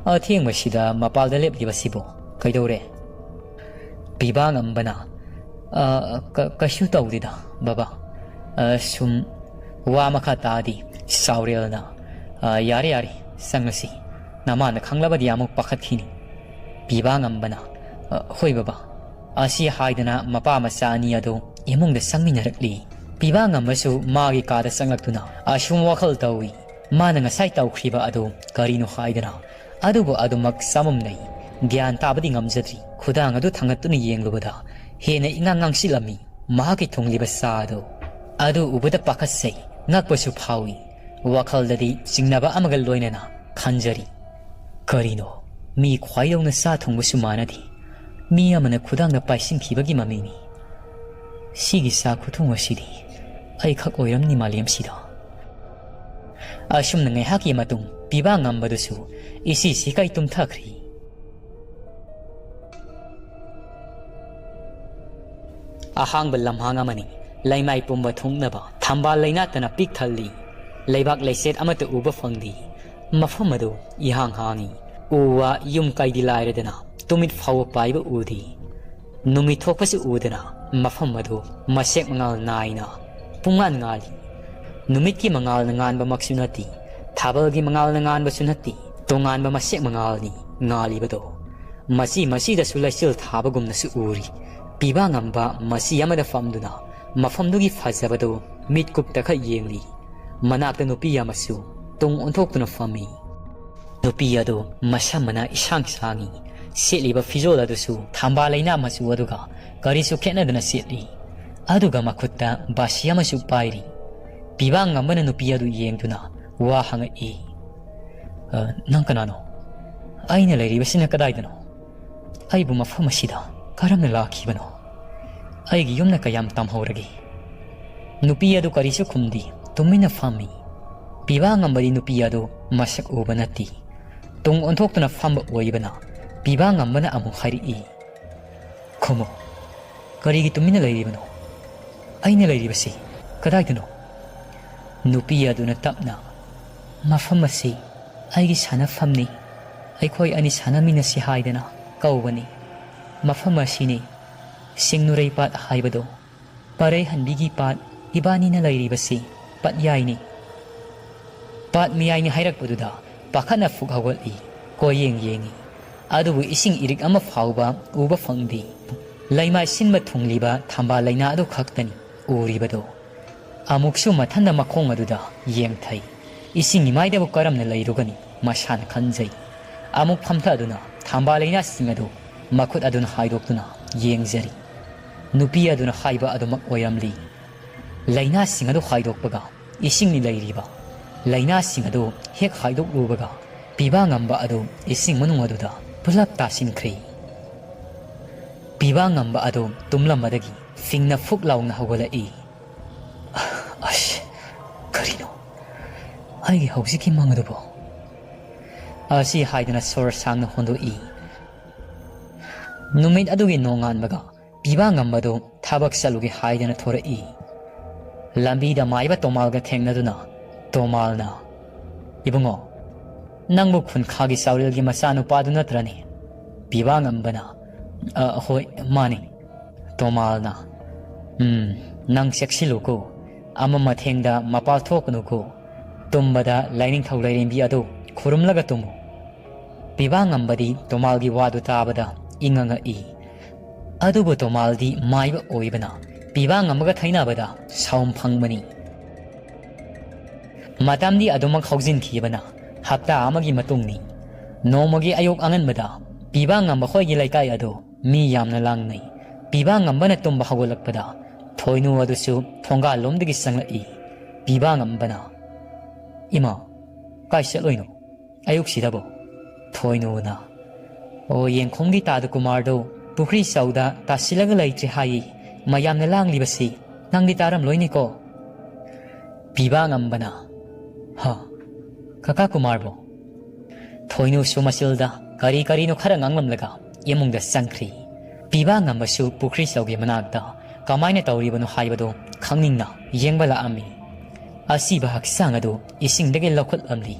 ꯑꯊꯦꯡꯕꯁꯤꯗ ꯃꯄꯥꯜꯗ ꯂꯦꯞꯂꯤꯕꯁꯤꯕꯨ ꯀꯩꯗꯧꯔꯦ?" ꯄꯤꯕꯥ ꯉꯝꯕꯅ, "ꯑ, ꯀ-, ꯀꯩꯁꯨ ꯇꯧꯗꯦꯗ, ꯕꯕꯥ꯫ ꯑ, ꯁꯨꯝ ꯋꯥ ꯃꯈꯥ ꯇꯥꯗꯤ ꯁꯥꯎꯔꯦꯜꯅ, "ꯑ, ꯌꯥꯔꯦ, ꯌꯥꯔꯦ, ꯆꯪꯂꯁꯤ꯫ ꯅꯃꯥꯅ ꯈꯪꯂꯕꯗꯤ ꯑꯃꯨꯛ ꯄꯥꯈꯠꯈꯤꯅꯤ꯫" ꯄꯤꯕꯥ ꯉꯝꯕꯅ, "ꯑ, ꯍꯣꯏ ꯕꯕꯥ꯫" ꯑꯁꯤ ꯍꯥꯏꯗꯅ ꯃꯄꯥ ꯃꯆꯥ ꯑꯅꯤ ꯑꯗꯨ ꯏꯃꯨꯡꯗ ꯆꯪꯃꯤꯟꯅꯔꯛꯂꯤ꯫ ꯄꯤꯕꯥ ꯉꯝꯕꯁꯨ ꯃꯥꯒꯤ ꯀꯥꯗ ꯆꯪꯂꯛꯇꯨꯅ ꯑꯁꯨꯝ ꯋꯥꯈꯜ ꯇꯧꯏ꯫ ꯃꯥꯅ ꯉꯁꯥꯏ ꯇꯧꯈ꯭ꯔꯤꯕ ꯑꯗꯨ ꯀꯔꯤꯅꯣ ꯍꯥꯏꯗꯅ ꯑꯗꯨꯕꯨ ꯑꯗꯨꯃꯛ ꯆꯃꯝꯅꯩ꯫ ꯒ꯭ꯌꯥꯟ ꯇꯥꯕꯗꯤ ꯉꯝꯖꯗ꯭ꯔꯤ꯫ ꯈꯨꯗꯥꯡ ꯑꯗꯨ ꯊꯥꯡꯒꯠꯇꯨꯅ ꯌꯦꯡꯂꯨꯕꯗ ꯍꯦꯟꯅ ꯏꯉꯥꯡ ꯉꯥꯡꯁꯤꯜꯂꯝꯃꯤ꯫ ꯃꯍꯥꯛꯀꯤ ꯊꯨꯡꯂꯤꯕ ꯆꯥ ꯑꯗꯨ꯫ ꯑꯗꯨ ꯎꯕꯗ ꯄꯥꯈꯠꯆꯩ, ꯉꯛꯄꯁꯨ ꯐꯥꯎꯏ꯫ ꯋꯥꯈꯜꯗꯗꯤ ꯆꯤꯡꯅꯕ ꯑꯃꯒ ꯂꯣꯏꯅꯅ ꯈꯟꯖꯔꯤ꯫ ꯀꯔꯤꯅꯣ? ꯃꯤ ꯈ꯭ꯋꯥꯏꯗꯧꯅ ꯆꯥ ꯊꯣꯡꯕꯁꯨ ꯃꯥꯟꯅꯗꯦ꯫ ꯃꯤ ꯑꯃꯅ ꯈꯨꯗꯥꯡꯗ ꯄꯥꯏꯁꯤꯟꯈꯤꯕꯒꯤ ꯃꯃꯤꯅꯤ꯫ ꯁꯤꯒꯤ ꯆꯥ ꯈꯨꯊꯣꯡ ꯑꯁꯤꯗꯤ ꯑꯩꯈꯛ ꯑꯣꯏꯔꯝꯅꯤ ꯃꯥꯂꯦꯝꯁꯤꯗ꯫ ꯑꯁꯨꯝꯅ ꯉꯥꯏꯍꯥꯛꯀꯤ ꯃꯇꯨꯡ ꯄꯤꯕꯥ ꯉꯝꯕꯗꯨꯁꯨ ꯏꯁꯤ ꯁꯤꯀꯥꯏ ꯇꯨꯝꯊꯈ꯭ꯔꯤ꯫ ꯑꯍꯥꯡꯕ ꯂꯝꯍꯥꯡ ꯑꯃꯅꯤ꯫ ꯂꯩꯃꯥꯏ ꯄꯨꯝꯕ ꯊꯨꯡꯅꯕ ꯊꯝꯕꯥꯜ ꯂꯩꯅꯥꯠꯇꯅ ꯄꯤꯛ ꯊꯜꯂꯤ꯫ ꯂꯩꯕꯥꯛ ꯂꯩꯆꯦꯠ ꯑꯃꯠꯇ ꯎꯕ ꯐꯪꯗꯦ꯫ ꯃꯐꯝ ꯑꯗꯨ ꯏꯍꯥꯡ ꯍꯥꯡꯉꯤ꯫ ꯎ ꯋꯥ ꯌꯨꯝ ꯀꯩꯗꯤ ꯂꯥꯏꯔꯗꯅ ꯇꯨꯃꯤꯠ ꯐꯥꯎꯕ ꯄꯥꯏꯕ ꯎꯗꯦ꯫ ꯅꯨꯃꯤꯠ ꯊꯣꯛꯄꯁꯨ ꯎꯗꯅ ꯃꯐꯝ ꯑꯗꯨ ꯃꯁꯦꯛ ꯃꯉꯥꯜ ꯅꯥꯏꯅ ꯄꯨꯡꯉꯥꯟ ꯉꯥꯜꯂꯤ꯫ ꯅꯨꯃꯤꯠꯀꯤ ꯃꯉꯥꯜꯅ ꯉꯥꯟꯕꯃꯛꯁꯨ ꯅꯠꯇꯦ, ꯊꯥꯕꯜꯒꯤ ꯃꯉꯥꯜꯅ ꯉꯥꯟꯕꯁꯨ ꯅꯠꯇꯦ, ꯇꯣꯉꯥꯟꯕ ꯃꯁꯦꯛ ꯃꯉꯥꯜꯅꯤ ꯉꯥꯜꯂꯤꯕꯗꯣ꯫ ꯃꯁꯤ ꯃꯁꯤꯗꯁꯨ ꯂꯩꯆꯤꯜ ꯊꯥꯕꯒꯨꯝꯅꯁꯨ ꯎꯔꯤ꯫ ꯄꯤꯕꯥ ꯉꯝꯕ ꯃꯁꯤ ꯑꯃꯗ ꯐꯝꯗꯨꯅ ꯃꯐꯝꯗꯨꯒꯤ ꯐꯖꯕꯗꯨ ꯃꯤꯠꯀꯨꯞꯇ ꯈꯛ ꯌꯦꯡꯂꯤ꯫ ꯃꯅꯥꯛꯇ ꯅꯨꯄꯤ ꯑꯃꯁꯨ ꯇꯨꯡ ꯑꯣꯟꯊꯣꯛꯇꯨꯅ ꯐꯝꯃꯤ꯫ ꯅꯨꯄꯤ ꯑꯗꯨ ꯃꯁꯝ ꯃꯅꯥ ꯏꯁꯥꯡ ꯁꯥꯡꯉꯤ꯫ ꯁꯦꯠꯂꯤꯕ ꯐꯤꯖꯣꯜ ꯑꯗꯨꯁꯨ ꯊꯝꯕꯥꯜ ꯂꯩꯅꯥ ꯃꯆꯨ ꯑꯗꯨꯒ ꯀꯔꯤꯁꯨ ꯈꯦꯠꯅꯗꯅ ꯁꯦꯠꯂꯤ꯫ ꯑꯗꯨꯒ ꯃꯈꯨꯠꯇ ꯕꯥꯁꯤ ꯑꯃꯁꯨ ꯄꯥꯏꯔꯤ꯫ ꯄꯤꯕꯥ ꯉꯝꯕꯅ ꯅꯨꯄꯤ ꯑꯗꯨ ꯌꯦꯡꯗꯨꯅ ꯋꯥ ꯍꯪꯉꯛꯏ꯫ "ꯑ, ꯅꯪ ꯀꯅꯥꯅꯣ? ꯑꯩꯅ ꯂꯩꯔꯤꯕꯁꯤꯅ ꯀꯗꯥꯏꯗꯅꯣ? ꯑꯩꯕꯨ ꯃꯐꯝ ꯑꯁꯤꯗ ꯀꯔꯝꯅ ꯂꯥꯛꯈꯤꯕꯅꯣ? ꯑꯩꯒꯤ ꯌꯨꯝꯅ ꯀꯌꯥꯝ ꯇꯝꯍꯧꯔꯒꯦ?" ꯅꯨꯄꯤ ꯑꯗꯨ ꯀꯔꯤꯁꯨ ꯈꯨꯝꯗꯦ, ꯇꯨꯃꯤꯟꯅ ꯐꯝꯃꯤ꯫ ꯄꯤꯕꯥ ꯉꯝꯕꯗꯤ ꯅꯨꯄꯤ ꯑꯗꯨ ꯃꯁꯛ ꯎꯕ ꯅꯠꯇꯦ꯫ ꯇꯨꯡ ꯑꯣꯟꯊꯣꯛꯇꯨꯅ ꯐꯝꯕ ꯑꯣꯏꯕꯅ ꯄꯤꯕꯥ ꯉꯝꯕꯅ ꯑꯃꯨꯛ ꯍꯥꯏꯔꯛꯏ, "ꯈꯨꯝꯃꯨ, ꯀꯔꯤꯒꯤ ꯇꯨꯃꯤꯟꯅ ꯂꯩꯔꯤꯕꯅꯣ? ꯑꯩꯅ ꯂꯩꯔꯤꯕꯁꯤ ꯀꯗꯥꯏꯗꯅꯣ?" ꯅꯨꯄꯤ ꯑꯗꯨꯅ ꯇꯞꯅ, "ꯃꯐꯝ ꯑꯁꯤ ꯑꯩꯒꯤ ꯁꯥꯟꯅꯐꯝꯅꯤ꯫ ꯑꯩꯈꯣꯏ ꯑꯅꯤ ꯁꯥꯟꯅꯃꯤꯟꯅꯁꯤ ꯍꯥꯏꯗꯅ ꯀꯧꯕꯅꯤ꯫ ꯃꯐꯝ ꯑꯁꯤꯅꯤ ꯁꯤꯡꯅꯨꯔꯩ ꯄꯥꯠ ꯍꯥꯏꯕꯗꯨ꯫ ꯄꯔꯩ ꯍꯟꯕꯤꯒꯤ ꯄꯥꯠ ꯏꯕꯥꯅꯤꯅ ꯂꯩꯔꯤꯕꯁꯤ ꯄꯥꯠꯌꯥꯏꯅꯤ꯫ ꯄꯥꯠ ꯃꯌꯥꯏꯅꯤ ꯍꯥꯏꯔꯛꯄꯗꯨꯗ ꯄꯥꯈꯠꯅ ꯐꯨꯛ ꯍꯧꯒꯠꯂꯤ꯫ ꯀꯣꯏꯌꯦꯡ ꯌꯦꯡꯉꯤ꯫ ꯑꯗꯨꯕꯨ ꯏꯁꯤꯡ ꯏꯔꯤꯛ ꯑꯃ ꯐꯥꯎꯕ ꯎꯕ ꯐꯪꯗꯦ꯫ ꯂꯩꯃꯥꯏ ꯁꯤꯟꯕ ꯊꯨꯡꯂꯤꯕ ꯊꯝꯕꯥꯜ ꯂꯩꯅꯥ ꯑꯗꯨ ꯈꯛꯇꯅꯤ ꯎꯔꯤꯕꯗꯣ꯫ ꯑꯃꯨꯛꯁꯨ ꯃꯊꯟꯗ ꯃꯈꯣꯡ ꯑꯗꯨꯗ ꯌꯦꯡꯊꯩ꯫ ꯏꯁꯤꯡ ꯏꯃꯥꯏꯗꯕꯨ ꯀꯔꯝꯅ ꯂꯩꯔꯨꯒꯅꯤ? ꯃꯁꯥꯅ ꯈꯟꯖꯩ꯫ ꯑꯃꯨꯛ ꯐꯝꯊꯗꯨꯅ ꯊꯝꯕꯥꯜ ꯂꯩꯅꯥꯁꯤꯡ ꯑꯗꯨ ꯃꯈꯨꯠ ꯑꯗꯨꯅ ꯍꯥꯏꯗꯣꯛꯇꯨꯅ ꯌꯦꯡꯖꯔꯤ꯫ ꯅꯨꯄꯤ ꯑꯗꯨꯅ ꯍꯥꯏꯕ ꯑꯗꯨꯃꯛ ꯑꯣꯏꯔꯝꯂꯤ꯫ ꯂꯩꯅꯥꯁꯤꯡ ꯑꯗꯨ ꯍꯥꯏꯗꯣꯛꯄꯒ ꯏꯁꯤꯡꯅꯤ ꯂꯩꯔꯤꯕ꯫ ꯂꯩꯅꯥꯁꯤꯡ ꯑꯗꯨ ꯍꯦꯛ ꯍꯥꯏꯗꯣꯛꯂꯨꯕꯒ ꯄꯤꯕꯥ ꯉꯝꯕ ꯑꯗꯨ ꯏꯁꯤꯡ ꯃꯅꯨꯡ ꯑꯗꯨꯗ ꯄꯨꯂꯞ ꯇꯥꯁꯤꯟꯈ꯭ꯔꯦ꯫ ꯄꯤꯕꯥ ꯉꯝꯕ ꯑꯗꯨ ꯇꯨꯝꯂꯝꯕꯗꯒꯤ ꯐꯤꯡꯅ ꯐꯨꯛ ꯂꯥꯎꯅ ꯍꯧꯒꯠꯂꯛꯏ꯫ "ꯑꯁ, ꯀꯔꯤꯅꯣ ꯑꯩꯒꯤ ꯍꯧꯖꯤꯛꯀꯤ ꯃꯪ ꯑꯗꯨꯕꯣ?" ꯑꯁꯤ ꯍꯥꯏꯗꯅ ꯁꯣꯔ ꯁꯥꯡꯅ ꯍꯣꯟꯗꯣꯛꯏ꯫ ꯅꯨꯃꯤꯠ ꯑꯗꯨꯒꯤ ꯅꯣꯡꯉꯥꯟꯕꯒ ꯄꯤꯕꯥ ꯉꯝꯕꯗꯨ ꯊꯕꯛ ꯆꯠꯂꯨꯒꯦ ꯍꯥꯏꯗꯅ ꯊꯣꯔꯛꯏ꯫ ꯂꯝꯕꯤꯗ ꯃꯥꯏꯕ ꯇꯣꯃꯥꯜꯒ ꯊꯦꯡꯅꯗꯨꯅ ꯇꯣꯃꯥꯜꯅ, "ꯏꯕꯨꯡꯉꯣ, ꯅꯪꯕꯨ ꯈꯨꯟꯈꯥꯒꯤ ꯆꯥꯎꯔꯦꯜꯒꯤ ꯃꯆꯥꯅꯨꯄꯥꯗꯨ ꯅꯠꯇ꯭ꯔꯅꯦ?" ꯄꯤꯕꯥ ꯉꯝꯕꯅ, "ꯑ, ꯍꯣꯏ, ꯃꯥꯅꯤ꯫" ꯇꯣꯃꯥꯜꯅ, "ꯎꯝ, ꯅꯪ ꯆꯦꯛꯁꯤꯜꯂꯨꯀꯣ, ꯑꯃ ꯃꯊꯦꯡꯗ ꯃꯄꯥꯜ ꯊꯣꯛꯀꯅꯨꯀꯣ꯫ ꯇꯨꯝꯕꯗ ꯂꯥꯏꯅꯤꯡꯊꯧ ꯂꯥꯏꯔꯦꯝꯕꯤ ꯑꯗꯨ ꯈꯨꯔꯨꯝꯂꯒ ꯇꯨꯝꯃꯨ꯫" ꯄꯤꯕꯥ ꯉꯝꯕꯗꯤ ꯇꯣꯃꯥꯜꯒꯤ ꯋꯥꯗꯨ ꯇꯥꯕꯗ ꯏꯪꯉꯉꯛꯏ꯫ ꯑꯗꯨꯕꯨ ꯇꯣꯃꯥꯜꯗꯤ ꯃꯥꯏꯕ ꯑꯣꯏꯕꯅ ꯄꯤꯕꯥ ꯉꯝꯕꯒ ꯊꯩꯅꯕꯗ ꯁꯥꯎꯝ ꯐꯪꯕꯅꯤ꯫ ꯃꯇꯝꯗꯤ ꯑꯗꯨꯃꯛ ꯍꯧꯖꯤꯟꯈꯤꯕꯅ ꯍꯞꯇꯥ ꯑꯃꯒꯤ ꯃꯇꯨꯡꯅꯤ꯫ ꯅꯣꯡꯃꯒꯤ ꯑꯌꯨꯛ ꯑꯉꯟꯕꯗ ꯄꯤꯕꯥ ꯉꯝꯕ ꯈꯣꯏꯒꯤ ꯂꯩꯀꯥꯏ ꯑꯗꯨ ꯃꯤ ꯌꯥꯝꯅ ꯂꯥꯡꯅꯩ꯫ ꯄꯤꯕꯥ ꯉꯝꯕꯅ ꯇꯨꯝꯕ ꯍꯧꯒꯠꯂꯛꯄꯗ ꯊꯣꯏꯅꯨ ꯑꯗꯨꯁꯨ ꯊꯣꯡꯒꯥꯜꯂꯣꯝꯗꯒꯤ ꯆꯪꯂꯛꯏ꯫ ꯄꯤꯕꯥ ꯉꯝꯕꯅ, "ꯏꯃꯥ, ꯀꯥꯏ ꯆꯠꯂꯣꯏꯅꯣ ꯑꯌꯨꯛꯁꯤꯗꯕꯣ?" ꯊꯣꯏꯅꯨꯅ, "ꯑꯣ, ꯌꯦꯡꯈꯣꯡꯒꯤ ꯇꯥꯗ ꯀꯨꯃꯥꯔꯗꯣ ꯄꯨꯈ꯭ꯔꯤ ꯆꯧꯗ ꯇꯥꯁꯤꯜꯂꯒ ꯂꯩꯇ꯭ꯔꯦ ꯍꯥꯏꯌꯦ꯫ ꯃꯌꯥꯝꯅ ꯂꯥꯡꯂꯤꯕꯁꯤ ꯅꯪꯗꯤ ꯇꯥꯔꯝꯂꯣꯏꯅꯦꯀꯣ?" ꯄꯤꯕꯥ ꯉꯝꯕꯅ, "ꯍ, ꯀꯀꯥ ꯀꯨꯃꯥꯔꯕꯣ?" ꯊꯣꯏꯅꯨꯁꯨ ꯃꯆꯤꯜꯗ ꯀꯔꯤ ꯀꯔꯤꯅꯣ ꯈꯔ ꯉꯥꯡꯂꯝꯂꯒ ꯏꯃꯨꯡꯗ ꯆꯪꯈ꯭ꯔꯤ꯫ ꯄꯤꯕꯥ ꯉꯝꯕꯁꯨ ꯄꯨꯈ꯭ꯔꯤ ꯆꯧꯒꯤ ꯃꯅꯥꯛꯇ ꯀꯃꯥꯏꯅ ꯇꯧꯔꯤꯕꯅꯣ ꯍꯥꯏꯕꯗꯨ ꯈꯪꯅꯤꯡꯅ ꯌꯦꯡꯕ ꯂꯥꯛꯑꯝꯃꯤ꯫ ꯑꯁꯤꯕ ꯍꯛꯆꯥꯡ ꯑꯗꯨ ꯏꯁꯤꯡꯗꯒꯤ ꯂꯧꯈꯠꯂꯝꯂꯤ꯫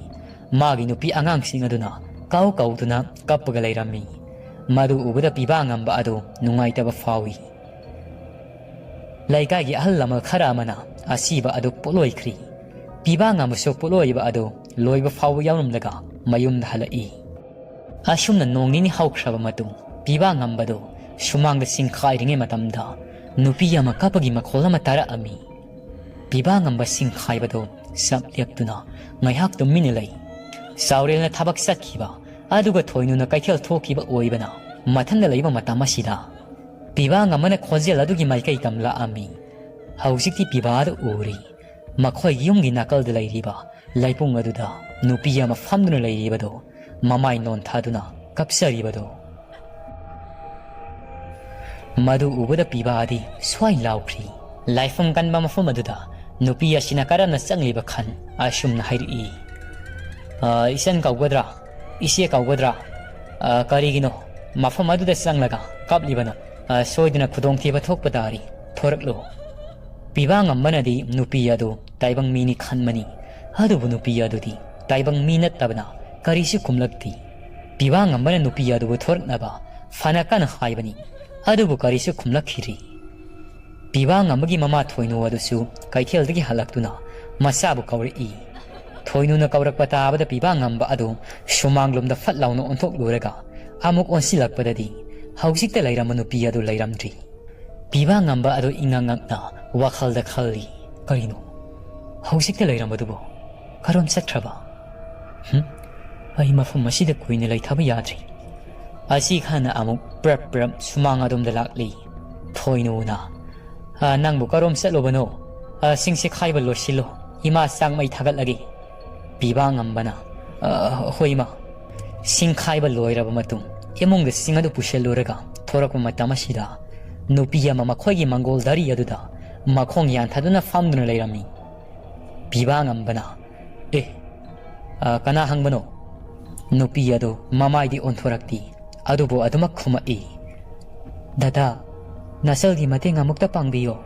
ꯃꯥꯒꯤ ꯅꯨꯄꯤ ꯑꯉꯥꯡꯁꯤꯡ ꯑꯗꯨꯅ ꯀꯥꯎ ꯀꯥꯎꯗꯨꯅ ꯀꯞꯄꯒ ꯂꯩꯔꯝꯃꯤ꯫ ꯃꯗꯨ ꯎꯕꯗ ꯄꯤꯕꯥ ꯉꯝꯕ ꯑꯗꯨ ꯅꯨꯡꯉꯥꯏꯇꯕ ꯐꯥꯎꯏ꯫ ꯂꯩꯀꯥꯏꯒꯤ ꯑꯍꯜ ꯂꯃꯟ ꯈꯔ ꯑꯃꯅ ꯑꯁꯤꯕ ꯑꯗꯨ ꯄꯣꯠꯂꯣꯏꯈ꯭ꯔꯤ꯫ ꯄꯤꯕꯥ ꯉꯝꯕꯁꯨ ꯄꯣꯠꯂꯣꯏꯕ ꯑꯗꯨ ꯂꯣꯏꯕ ꯐꯥꯎꯕ ꯌꯥꯎꯔꯝꯂꯒ ꯃꯌꯨꯝꯗ ꯍꯜꯂꯛꯏ꯫ ꯑꯁꯨꯝꯅ ꯅꯣꯡ ꯅꯤꯅꯤ ꯍꯧꯈ꯭ꯔꯕ ꯃꯇꯨꯡ, ꯄꯤꯕꯥ ꯉꯝꯕꯗꯨ ꯁꯨꯃꯥꯡꯗ ꯁꯤꯡꯈꯥꯏꯔꯤꯉꯩ ꯃꯇꯝꯗ, ꯅꯨꯄꯤ ꯑꯃ ꯀꯞꯄꯒꯤ ꯃꯈꯣꯜ ꯑꯃ ꯇꯥꯔꯛꯑꯝꯃꯤ꯫ ꯄꯤꯕꯥ ꯉꯝꯕ ꯁꯤꯡꯈꯥꯏꯕꯗꯨ ꯆꯞ ꯂꯦꯞꯇꯨꯅ ꯉꯥꯏꯍꯥꯛ ꯇꯨꯃꯤꯟꯅ ꯂꯩ꯫ ꯆꯥꯎꯔꯦꯜꯅ ꯊꯕꯛ ꯆꯠꯈꯤꯕ, ꯑꯗꯨꯒ ꯊꯣꯏꯅꯨꯅ ꯀꯩꯊꯦꯜ ꯊꯣꯛꯈꯤꯕ ꯑꯣꯏꯕꯅ, ꯃꯊꯟꯗ ꯂꯩꯕ ꯃꯇꯝ ꯑꯁꯤꯗ ꯄꯤꯕꯥ ꯉꯝꯕꯅ ꯈꯣꯟꯖꯦꯜ ꯑꯗꯨꯒꯤ ꯃꯥꯏꯀꯩ ꯇꯝꯂꯛꯑꯝꯃꯤ꯫ ꯍꯧꯖꯤꯛꯇꯤ ꯄꯤꯕꯥ ꯑꯗꯨ ꯎꯔꯤ꯫ ꯃꯈꯣꯏꯒꯤ ꯌꯨꯝꯒꯤ ꯅꯥꯀꯜꯗ ꯂꯩꯔꯤꯕ ꯂꯩꯄꯨꯡ ꯑꯗꯨꯗ ꯅꯨꯄꯤ ꯑꯃ ꯐꯝꯗꯨꯅ ꯂꯩꯔꯤꯕꯗꯨ, ꯃꯃꯥꯏ ꯅꯣꯟꯊꯥꯗꯨꯅ ꯀꯞꯆꯔꯤꯕꯗꯨ꯫ ꯃꯗꯨ ꯎꯕꯗ ꯄꯤꯕꯥꯗꯤ ꯁ꯭ꯋꯥꯏ ꯂꯥꯎꯈ꯭ꯔꯤ꯫ ꯂꯥꯏꯐꯝ ꯀꯟꯕ ꯃꯐꯝ ꯑꯗꯨꯗ ꯅꯨꯄꯤ ꯑꯁꯤꯅ ꯀꯔꯝꯅ ꯆꯪꯂꯤꯕ ꯈꯟ ꯑꯁꯨꯝꯅ ꯍꯥꯏꯔꯛꯏ, "ꯑ, ꯏꯆꯟ ꯀꯧꯒꯗ꯭ꯔꯥ? ꯏꯆꯦ ꯀꯧꯒꯗ꯭ꯔꯥ? ꯑ, ꯀꯔꯤꯒꯤꯅꯣ ꯃꯐꯝ ꯑꯗꯨꯗ ꯆꯪꯂꯒ ꯀꯞꯂꯤꯕꯅꯣ? ꯑ, ꯁꯣꯏꯗꯅ ꯈꯨꯗꯣꯡꯊꯤꯕ ꯊꯣꯛꯄ ꯇꯥꯔꯤ꯫ ꯊꯣꯔꯛꯂꯣ꯫" ꯄꯤꯕꯥ ꯉꯝꯕꯅꯗꯤ ꯅꯨꯄꯤ ꯑꯗꯨ ꯇꯥꯏꯕꯪ ꯃꯤꯅꯤ ꯈꯟꯕꯅꯤ꯫ ꯑꯗꯨꯕꯨ ꯅꯨꯄꯤ ꯑꯗꯨꯗꯤ ꯇꯥꯏꯕꯪ ꯃꯤ ꯅꯠꯇꯕꯅ ꯀꯔꯤꯁꯨ ꯈꯨꯝꯂꯛꯇꯦ꯫ ꯄꯤꯕꯥ ꯉꯝꯕꯅ ꯅꯨꯄꯤ ꯑꯗꯨꯕꯨ ꯊꯣꯔꯛꯅꯕ ꯐꯅ ꯀꯟꯅ ꯍꯥꯏꯕꯅꯤ, ꯑꯗꯨꯕꯨ ꯀꯔꯤꯁꯨ ꯈꯨꯝꯂꯛꯈꯤꯗ꯭ꯔꯤ꯫ ꯄꯤꯕꯥ ꯉꯝꯕꯒꯤ ꯃꯃꯥ ꯊꯣꯏꯅꯨ ꯑꯗꯨꯁꯨ ꯀꯩꯊꯦꯜꯗꯒꯤ ꯍꯜꯂꯛꯇꯨꯅ ꯃꯆꯥꯕꯨ ꯀꯧꯔꯛꯏ꯫ ꯊꯣꯏꯅꯨꯅ ꯀꯧꯔꯛꯄ ꯇꯥꯕꯗ ꯄꯤꯕꯥ ꯉꯝꯕ ꯑꯗꯨ ꯁꯨꯃꯥꯡꯂꯣꯝꯗ ꯐꯠ ꯂꯥꯎꯅ ꯑꯣꯟꯊꯣꯛꯂꯨꯔꯒ ꯑꯃꯨꯛ ꯑꯣꯟꯁꯤꯜꯂꯛꯄꯗꯗꯤ ꯍꯧꯖꯤꯛꯇ ꯂꯩꯔꯝꯕ ꯅꯨꯄꯤ ꯑꯗꯨ ꯂꯩꯔꯝꯗ꯭ꯔꯤ꯫ ꯄꯤꯕꯥ ꯉꯝꯕ ꯑꯗꯨ ꯏꯉꯛ ꯉꯛꯅ ꯋꯥꯈꯜꯗ ꯈꯜꯂꯤ, "ꯀꯔꯤꯅꯣ? ꯍꯧꯖꯤꯛꯇ ꯂꯩꯔꯝꯕꯗꯨꯕꯨ ꯀꯔꯣꯝ ꯆꯠꯈ꯭ꯔꯕ? ꯍꯨꯝ? ꯑꯩ ꯃꯐꯝ ꯑꯁꯤꯗ ꯀꯨꯏꯅ ꯂꯩꯊꯕ ꯌꯥꯗ꯭ꯔꯤ꯫" ꯑꯁꯤ ꯈꯟꯅ ꯑꯃꯨꯛ ꯄ꯭ꯔꯞ ꯄ꯭ꯔꯞ ꯁꯨꯃꯥꯡ ꯑꯗꯣꯝꯗ ꯂꯥꯛꯂꯤ꯫ ꯊꯣꯏꯅꯨꯅ, "ꯑ, ꯅꯪꯕꯨ ꯀꯔꯣꯝ ꯆꯠꯂꯨꯕꯅꯣ? ꯑ, ꯁꯤꯡꯁꯦ ꯈꯥꯏꯕ ꯂꯣꯏꯁꯤꯜꯂꯣ, ꯏꯃꯥ ꯆꯥꯛ ꯃꯩ ꯊꯥꯒꯠꯂꯒꯦ꯫" ꯄꯤꯕꯥ ꯉꯝꯕꯅ, "ꯑ, ꯍꯣꯏ ꯏꯃꯥ꯫" ꯁꯤꯡ ꯈꯥꯏꯕ ꯂꯣꯏꯔꯕ ꯃꯇꯨꯡ ꯏꯃꯨꯡꯗ ꯁꯤꯡ ꯑꯗꯨ ꯄꯨꯁꯤꯜꯂꯨꯔꯒ ꯊꯣꯔꯛꯄ ꯃꯇꯝ ꯑꯁꯤꯗ ꯅꯨꯄꯤ ꯑꯃ ꯃꯈꯣꯏꯒꯤ ꯃꯪꯒꯣꯜ ꯗꯥꯔꯤ ꯑꯗꯨꯗ ꯃꯈꯣꯡ ꯌꯥꯟꯊꯗꯨꯅ ꯐꯝꯗꯨꯅ ꯂꯩꯔꯝꯃꯤ꯫ ꯄꯤꯕꯥ ꯉꯝꯕꯅ, "ꯑꯦ, ꯑ, ꯀꯅꯥ ꯍꯪꯕꯅꯣ?" ꯅꯨꯄꯤ ꯑꯗꯨ ꯃꯃꯥꯏꯗꯤ ꯑꯣꯟꯊꯣꯔꯛꯇꯦ, ꯑꯗꯨꯕꯨ ꯑꯗꯨꯃꯛ ꯈꯨꯝꯃꯛꯏ, "ꯗꯗꯥ, ꯅꯆꯜꯒꯤ ꯃꯇꯦꯡ ꯑꯃꯨꯛꯇ ꯄꯥꯡꯕꯤꯌꯣ꯫"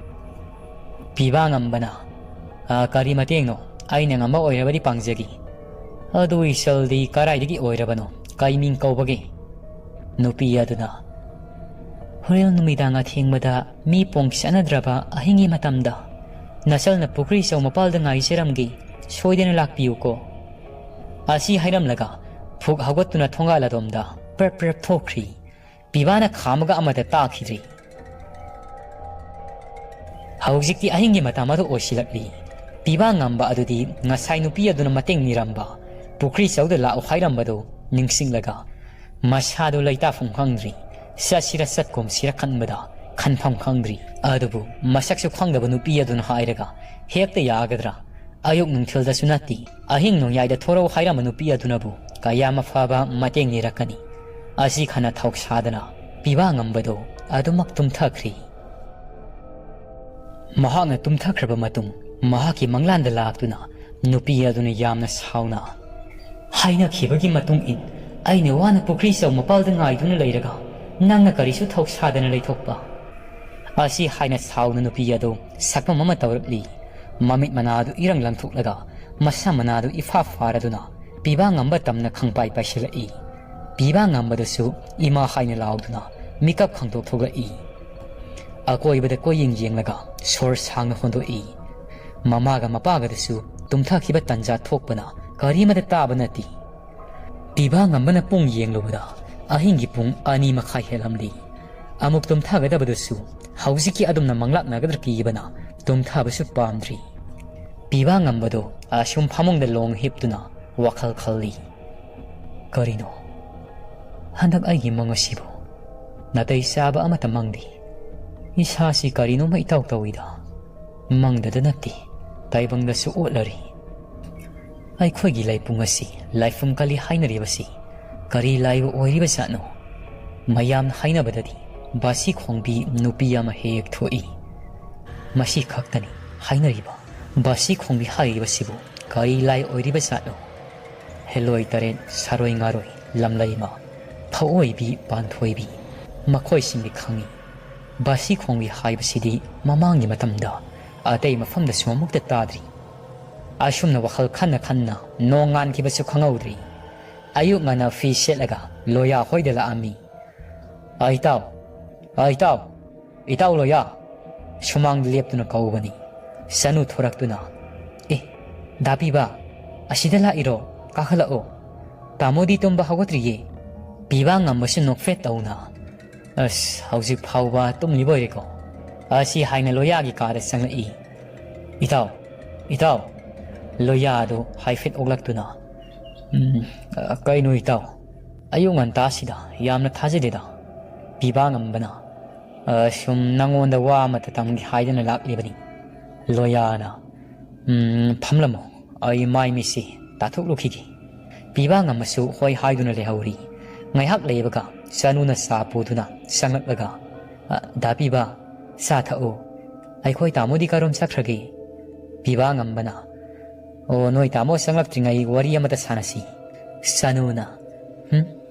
ꯄꯤꯕꯥ ꯉꯝꯕꯅ, "ꯑ, ꯀꯔꯤ ꯃꯇꯦꯡꯅꯣ? ꯑꯩꯅ ꯉꯝꯕ ꯑꯣꯏꯔꯕꯗꯤ ꯄꯥꯡꯖꯒꯦ꯫" "ꯑꯗꯨ ꯏꯆꯜꯗꯤ ꯀꯔꯥꯏꯗꯒꯤ ꯑꯣꯏꯔꯕꯅꯣ? ꯀꯩ ꯃꯤꯡ ꯀꯧꯕꯒꯦ?" ꯅꯨꯄꯤ ꯑꯗꯨꯅ, "ꯍꯣꯔꯦꯟ ꯅꯨꯃꯤꯗꯥꯡ ꯑꯊꯦꯡꯕꯗ ꯃꯤ ꯄꯣꯡ ꯆꯠꯅꯗ꯭ꯔꯕ ꯑꯍꯤꯡꯒꯤ ꯃꯇꯝꯗ "ꯅꯆꯜꯅ ꯄꯨꯈ꯭ꯔꯤ ꯆꯧ ꯃꯄꯥꯜꯗ ꯉꯥꯏꯖꯔꯝꯒꯦ, ꯁꯣꯏꯗꯅ ꯂꯥꯛꯄꯤꯌꯨꯀꯣ"꯫ ꯑꯁꯤ ꯍꯥꯏꯔꯝꯂꯒ ꯐꯨꯛ ꯍꯧꯒꯠꯇꯨꯅ ꯊꯣꯡꯒꯥꯜ ꯑꯗꯣꯝꯗ ꯄ꯭ꯔꯞ ꯄ꯭ꯔꯞ ꯊꯣꯛꯈ꯭ꯔꯤ꯫ ꯄꯤꯕꯥꯅ ꯈꯥꯝꯃꯒ ꯑꯃꯗ ꯇꯥꯈꯤꯗ꯭ꯔꯤ꯫ ꯍꯧꯖꯤꯛꯇꯤ ꯑꯍꯤꯡꯒꯤ ꯃꯇꯝ ꯑꯗꯨ ꯑꯣꯏꯁꯤꯜꯂꯛꯂꯤ꯫ ꯄꯤꯕꯥ ꯉꯝꯕ ꯑꯗꯨꯗꯤ ꯉꯁꯥꯏ ꯅꯨꯄꯤ ꯑꯗꯨꯅ ꯃꯇꯦꯡ ꯅꯤꯔꯝꯕ ꯄꯨꯈ꯭ꯔꯤ ꯆꯧꯗ ꯂꯥꯛꯎ ꯍꯥꯏꯔꯝꯕꯗꯨ ꯅꯤꯡꯁꯤꯡꯂꯒ ꯃꯁꯥꯗꯨ ꯂꯩꯇꯥꯐꯝ ꯈꯪꯗ꯭ꯔꯤ꯫ ꯆꯠꯁꯤꯔ ꯆꯠꯀꯨꯝꯁꯤꯔ ꯈꯟꯕꯗ ꯈꯟꯐꯝ ꯈꯪꯗ꯭ꯔꯤ꯫ ꯑꯗꯨꯕꯨ ꯃꯁꯛꯁꯨ ꯈꯪꯗꯕ ꯅꯨꯄꯤ ꯑꯗꯨꯅ ꯍꯥꯏꯔꯒ ꯍꯦꯛꯇ ꯌꯥꯒꯗ꯭ꯔꯥ? ꯑꯌꯨꯛ ꯅꯨꯡꯊꯤꯜꯗꯁꯨ ꯅꯠꯇꯦ, ꯑꯍꯤꯡ ꯅꯣꯡꯌꯥꯏꯗ ꯊꯣꯔꯛꯎ ꯍꯥꯏꯔꯝꯕ ꯅꯨꯄꯤ ꯑꯗꯨꯅꯕꯨ ꯀꯌꯥꯝ ꯑꯐꯕ ꯃꯇꯦꯡ ꯅꯤꯔꯛꯀꯅꯤ? ꯑꯁꯤ ꯈꯟꯅ ꯊꯧꯁꯥꯗꯅ ꯄꯤꯕꯥ ꯉꯝꯕꯗꯨ ꯑꯗꯨꯃꯛ ꯇꯨꯝꯊꯈ꯭ꯔꯤ꯫ ꯃꯍꯥꯛꯅ ꯇꯨꯝꯊꯈ꯭ꯔꯕ ꯃꯇꯨꯡ ꯃꯍꯥꯛꯀꯤ ꯃꯪꯂꯥꯟꯗ ꯂꯥꯛꯇꯨꯅ ꯅꯨꯄꯤ ꯑꯗꯨꯅ ꯌꯥꯝꯅ ꯁꯥꯎꯅ, "ꯍꯥꯏꯅꯈꯤꯕꯒꯤ ꯃꯇꯨꯡ ꯏꯟ ꯑꯩꯅ ꯋꯥꯅ ꯄꯨꯈ꯭ꯔꯤ ꯆꯧ ꯃꯄꯥꯜꯗ ꯉꯥꯏꯗꯨꯅ ꯂꯩꯔꯒ ꯅꯪꯅ ꯀꯔꯤꯁꯨ ꯊꯧꯁꯥꯗꯅ ꯂꯩꯊꯣꯛꯄ?" ꯑꯁꯤ ꯍꯥꯏꯅ ꯁꯥꯎꯅ ꯅꯨꯄꯤ ꯑꯗꯨ ꯁꯛꯐꯝ ꯑꯃ ꯇꯧꯔꯛꯂꯤ꯫ ꯃꯃꯤꯠ ꯃꯅꯥꯗꯨ ꯏꯔꯪ ꯂꯪꯊꯣꯛꯂꯒ ꯃꯁꯝ ꯃꯅꯥꯗꯨ ꯏꯐꯥ ꯐꯥꯔꯗꯨꯅ ꯄꯤꯕꯥ ꯉꯝꯕ ꯇꯝꯅ ꯈꯪꯄꯥꯏ ꯄꯥꯏꯁꯤꯜꯂꯛꯏ꯫ ꯄꯤꯕꯥ ꯉꯝꯕꯗꯨꯁꯨ ꯏꯃꯥ ꯍꯥꯏꯅ ꯂꯥꯎꯗꯨꯅ ꯃꯤꯀꯞ ꯈꯪꯗꯣꯛ ꯊꯣꯛꯂꯛꯏ꯫ ꯑꯀꯣꯏꯕꯗ ꯀꯣꯏꯌꯦꯡ ꯌꯦꯡꯂꯒ ꯁꯣꯔ ꯁꯥꯡꯅ ꯍꯣꯟꯗꯣꯛꯏ꯫ ꯃꯃꯥꯒ ꯃꯄꯥꯒꯗꯁꯨ ꯇꯨꯝꯊꯈꯤꯕ ꯇꯟꯖꯥ ꯊꯣꯛꯄꯅ ꯀꯔꯤꯃꯗ ꯇꯥꯕ ꯅꯠꯇꯦ꯫ ꯄꯤꯕꯥ ꯉꯝꯕꯅ ꯄꯨꯡ ꯌꯦꯡꯂꯨꯕꯗ ꯑꯍꯤꯡꯒꯤ ꯄꯨꯡ ꯑꯅꯤ ꯃꯈꯥꯏ ꯍꯦꯜꯂꯝꯂꯤ꯫ ꯑꯃꯨꯛ ꯇꯨꯝꯊꯒꯗꯕꯗꯨꯁꯨ ꯍꯧꯖꯤꯛꯀꯤ ꯑꯗꯨꯝꯅ ꯃꯪꯂꯥꯛꯅꯒꯗ꯭ꯔꯥ ꯀꯤꯕꯅ ꯇꯨꯝꯊꯕꯁꯨ ꯄꯥꯝꯗ꯭ꯔꯤ꯫ ꯄꯤꯕꯥ ꯉꯝꯕꯗꯣ ꯑꯁꯨꯝ ꯐꯃꯨꯡꯗ ꯂꯣꯡ ꯍꯤꯞꯇꯨꯅ ꯋꯥꯈꯜ ꯈꯜꯂꯤ꯫ "ꯀꯔꯤꯅꯣ ꯍꯟꯗꯛ ꯑꯩꯒꯤ ꯃꯪ ꯑꯁꯤꯕꯨ? ꯅꯥꯇꯩ ꯆꯥꯕ ꯑꯃꯠꯇ ꯃꯪꯗꯦ꯫ ꯏꯁꯥꯁꯤ ꯀꯔꯤꯅꯣꯃ ꯏꯇꯧ ꯇꯧꯏꯗ꯫ ꯃꯪꯗꯗ ꯅꯠꯇꯦ, ꯇꯥꯏꯕꯪꯗꯁꯨ ꯑꯣꯠꯂꯔꯤ꯫ ꯑꯩꯈꯣꯏꯒꯤ ꯂꯩꯄꯨꯡ ꯑꯁꯤ ꯂꯥꯏꯐꯝ ꯀꯜꯂꯤ ꯍꯥꯏꯅꯔꯤꯕꯁꯤ ꯀꯔꯤ ꯂꯥꯏꯕꯨ ꯑꯣꯏꯔꯤꯕ ꯖꯥꯠꯅꯣ? ꯃꯌꯥꯝꯅ ꯍꯥꯏꯅꯕꯗꯗꯤ ꯕꯥꯁꯤ ꯈꯣꯡꯕꯤ ꯅꯨꯄꯤ ꯑꯃ ꯍꯦꯛ ꯍꯦꯛ ꯊꯣꯛꯏ꯫ ꯃꯁꯤ ꯈꯛꯇꯅꯤ ꯍꯥꯏꯅꯔꯤꯕ꯫ ꯕꯥꯁꯤ ꯈꯣꯡꯕꯤ ꯍꯥꯏꯔꯤꯕꯁꯤꯕꯨ ꯀꯔꯤ ꯂꯥꯏ ꯑꯣꯏꯔꯤꯕ ꯖꯥꯠꯅꯣ? ꯍꯦꯂꯣꯏ ꯇꯔꯦꯠ, ꯁꯥꯔꯣꯏ ꯉꯥꯔꯣꯏ, ꯂꯝꯂꯩꯃ, ꯐꯧꯑꯣꯏꯕꯤ, ꯄꯥꯟꯊꯣꯏꯕꯤ, ꯃꯈꯣꯏꯁꯤꯡꯗꯤ ꯈꯪꯏ꯫ ꯕꯥꯁꯤ ꯈꯣꯡꯕꯤ ꯍꯥꯏꯕꯁꯤꯗꯤ ꯃꯃꯥꯡꯒꯤ ꯃꯇꯝꯗ ꯑꯇꯩ ꯃꯐꯝꯗꯁꯨ ꯑꯃꯨꯛꯇ ꯇꯥꯗ꯭ꯔꯤ꯫ ꯑꯁꯨꯝꯅ ꯋꯥꯈꯜ ꯈꯟꯅ ꯈꯟꯅ ꯅꯣꯡ ꯉꯥꯟꯈꯤꯕꯁꯨ ꯈꯪꯍꯧꯗ꯭ꯔꯤ꯫ ꯑꯌꯨꯛ ꯉꯟꯅ ꯐꯤ ꯁꯦꯠꯂꯒ ꯂꯣꯌꯥ ꯍꯣꯏꯗ ꯂꯥꯛꯑꯝꯃꯤ꯫ "ꯑ, ꯏꯇꯥꯎ! ꯑ, ꯏꯇꯥꯎ! ꯏꯇꯥꯎ ꯂꯣꯌꯥ!" ꯁꯨꯃꯥꯡꯗ ꯂꯦꯞꯇꯨꯅ ꯀꯧꯕꯅꯤ꯫ ꯁꯅꯨ ꯊꯣꯔꯛꯇꯨꯅ, "ꯑꯦ, ꯗꯥ ꯄꯤꯕꯥ, ꯑꯁꯤꯗ ꯂꯥꯛꯏꯔꯣ? ꯀꯥꯈꯠꯂꯛꯑꯣ꯫ ꯇꯥꯃꯣꯗꯤ ꯇꯨꯝꯕ ꯍꯧꯒꯠꯇ꯭ꯔꯤꯌꯦ?" ꯄꯤꯕꯥ ꯉꯝꯕꯁꯨ ꯅꯣꯛꯐꯦꯠ ꯇꯧꯅ, "ꯑꯁ, ꯍꯧꯖꯤꯛ ꯐꯥꯎꯕ ꯇꯨꯝꯂꯤꯕ ꯑꯣꯏꯔꯦꯀꯣ?" ꯑꯁꯤ ꯍꯥꯏꯅ ꯂꯣꯌꯥꯒꯤ ꯀꯥꯗ ꯆꯪꯂꯛꯏ꯫ "ꯏꯇꯥꯎ, ꯏꯇꯥꯎ!" ꯂꯣꯌꯥꯗꯨ ꯍꯥꯏꯐꯦꯠ ꯑꯣꯛꯂꯛꯇꯨꯅ, "ꯎꯝ, ꯑ, ꯀꯩꯅꯣ ꯏꯇꯥꯎ? ꯑꯌꯨꯛ ꯉꯟꯇꯥꯁꯤꯗ? ꯌꯥꯝꯅ ꯊꯥꯖꯗꯦꯗ꯫" ꯄꯤꯕꯥ ꯉꯝꯕꯅ, "ꯑ, ꯁꯨꯝ ꯅꯪꯉꯣꯟꯗ ꯋꯥ ꯑꯃꯇ ꯇꯝꯒꯦ ꯍꯥꯏꯗꯨꯅ ꯂꯥꯛꯂꯤꯕꯅꯤ꯫" ꯂꯣꯌꯥꯅ, "ꯎꯝ, ꯐꯝꯂꯝꯃꯣ, ꯑꯩ ꯃꯥꯏ ꯃꯤꯠꯁꯤ ꯇꯥꯊꯣꯛꯂꯨꯈꯤꯒꯦ꯫" ꯄꯤꯕꯥ ꯉꯝꯕꯁꯨ ꯍꯣꯏ ꯍꯥꯏꯗꯨꯅ ꯂꯩꯍꯧꯔꯤ꯫ ꯉꯥꯏꯍꯥꯛ ꯂꯩꯕꯒ ꯆꯅꯨꯅ ꯆꯥ ꯄꯨꯗꯨꯅ ꯆꯪꯂꯛꯂꯒ, "ꯑ, ꯗꯥ ꯄꯤꯕꯥ, ꯆꯥ ꯊꯛꯎ꯫ ꯑꯩꯈꯣꯏ ꯇꯥꯃꯣꯗꯤ ꯀꯔꯣꯝ ꯆꯠꯈ꯭ꯔꯒꯦ?" ꯄꯤꯕꯥ ꯉꯝꯕꯅ, "ꯑꯣ, ꯅꯣꯏ ꯇꯥꯃꯣ ꯆꯪꯂꯛꯇ꯭ꯔꯤꯉꯩ ꯋꯥꯔꯤ ꯑꯃꯇ ꯁꯥꯟꯅꯁꯤ꯫" ꯆꯅꯨꯅ, "ꯍꯨꯝ,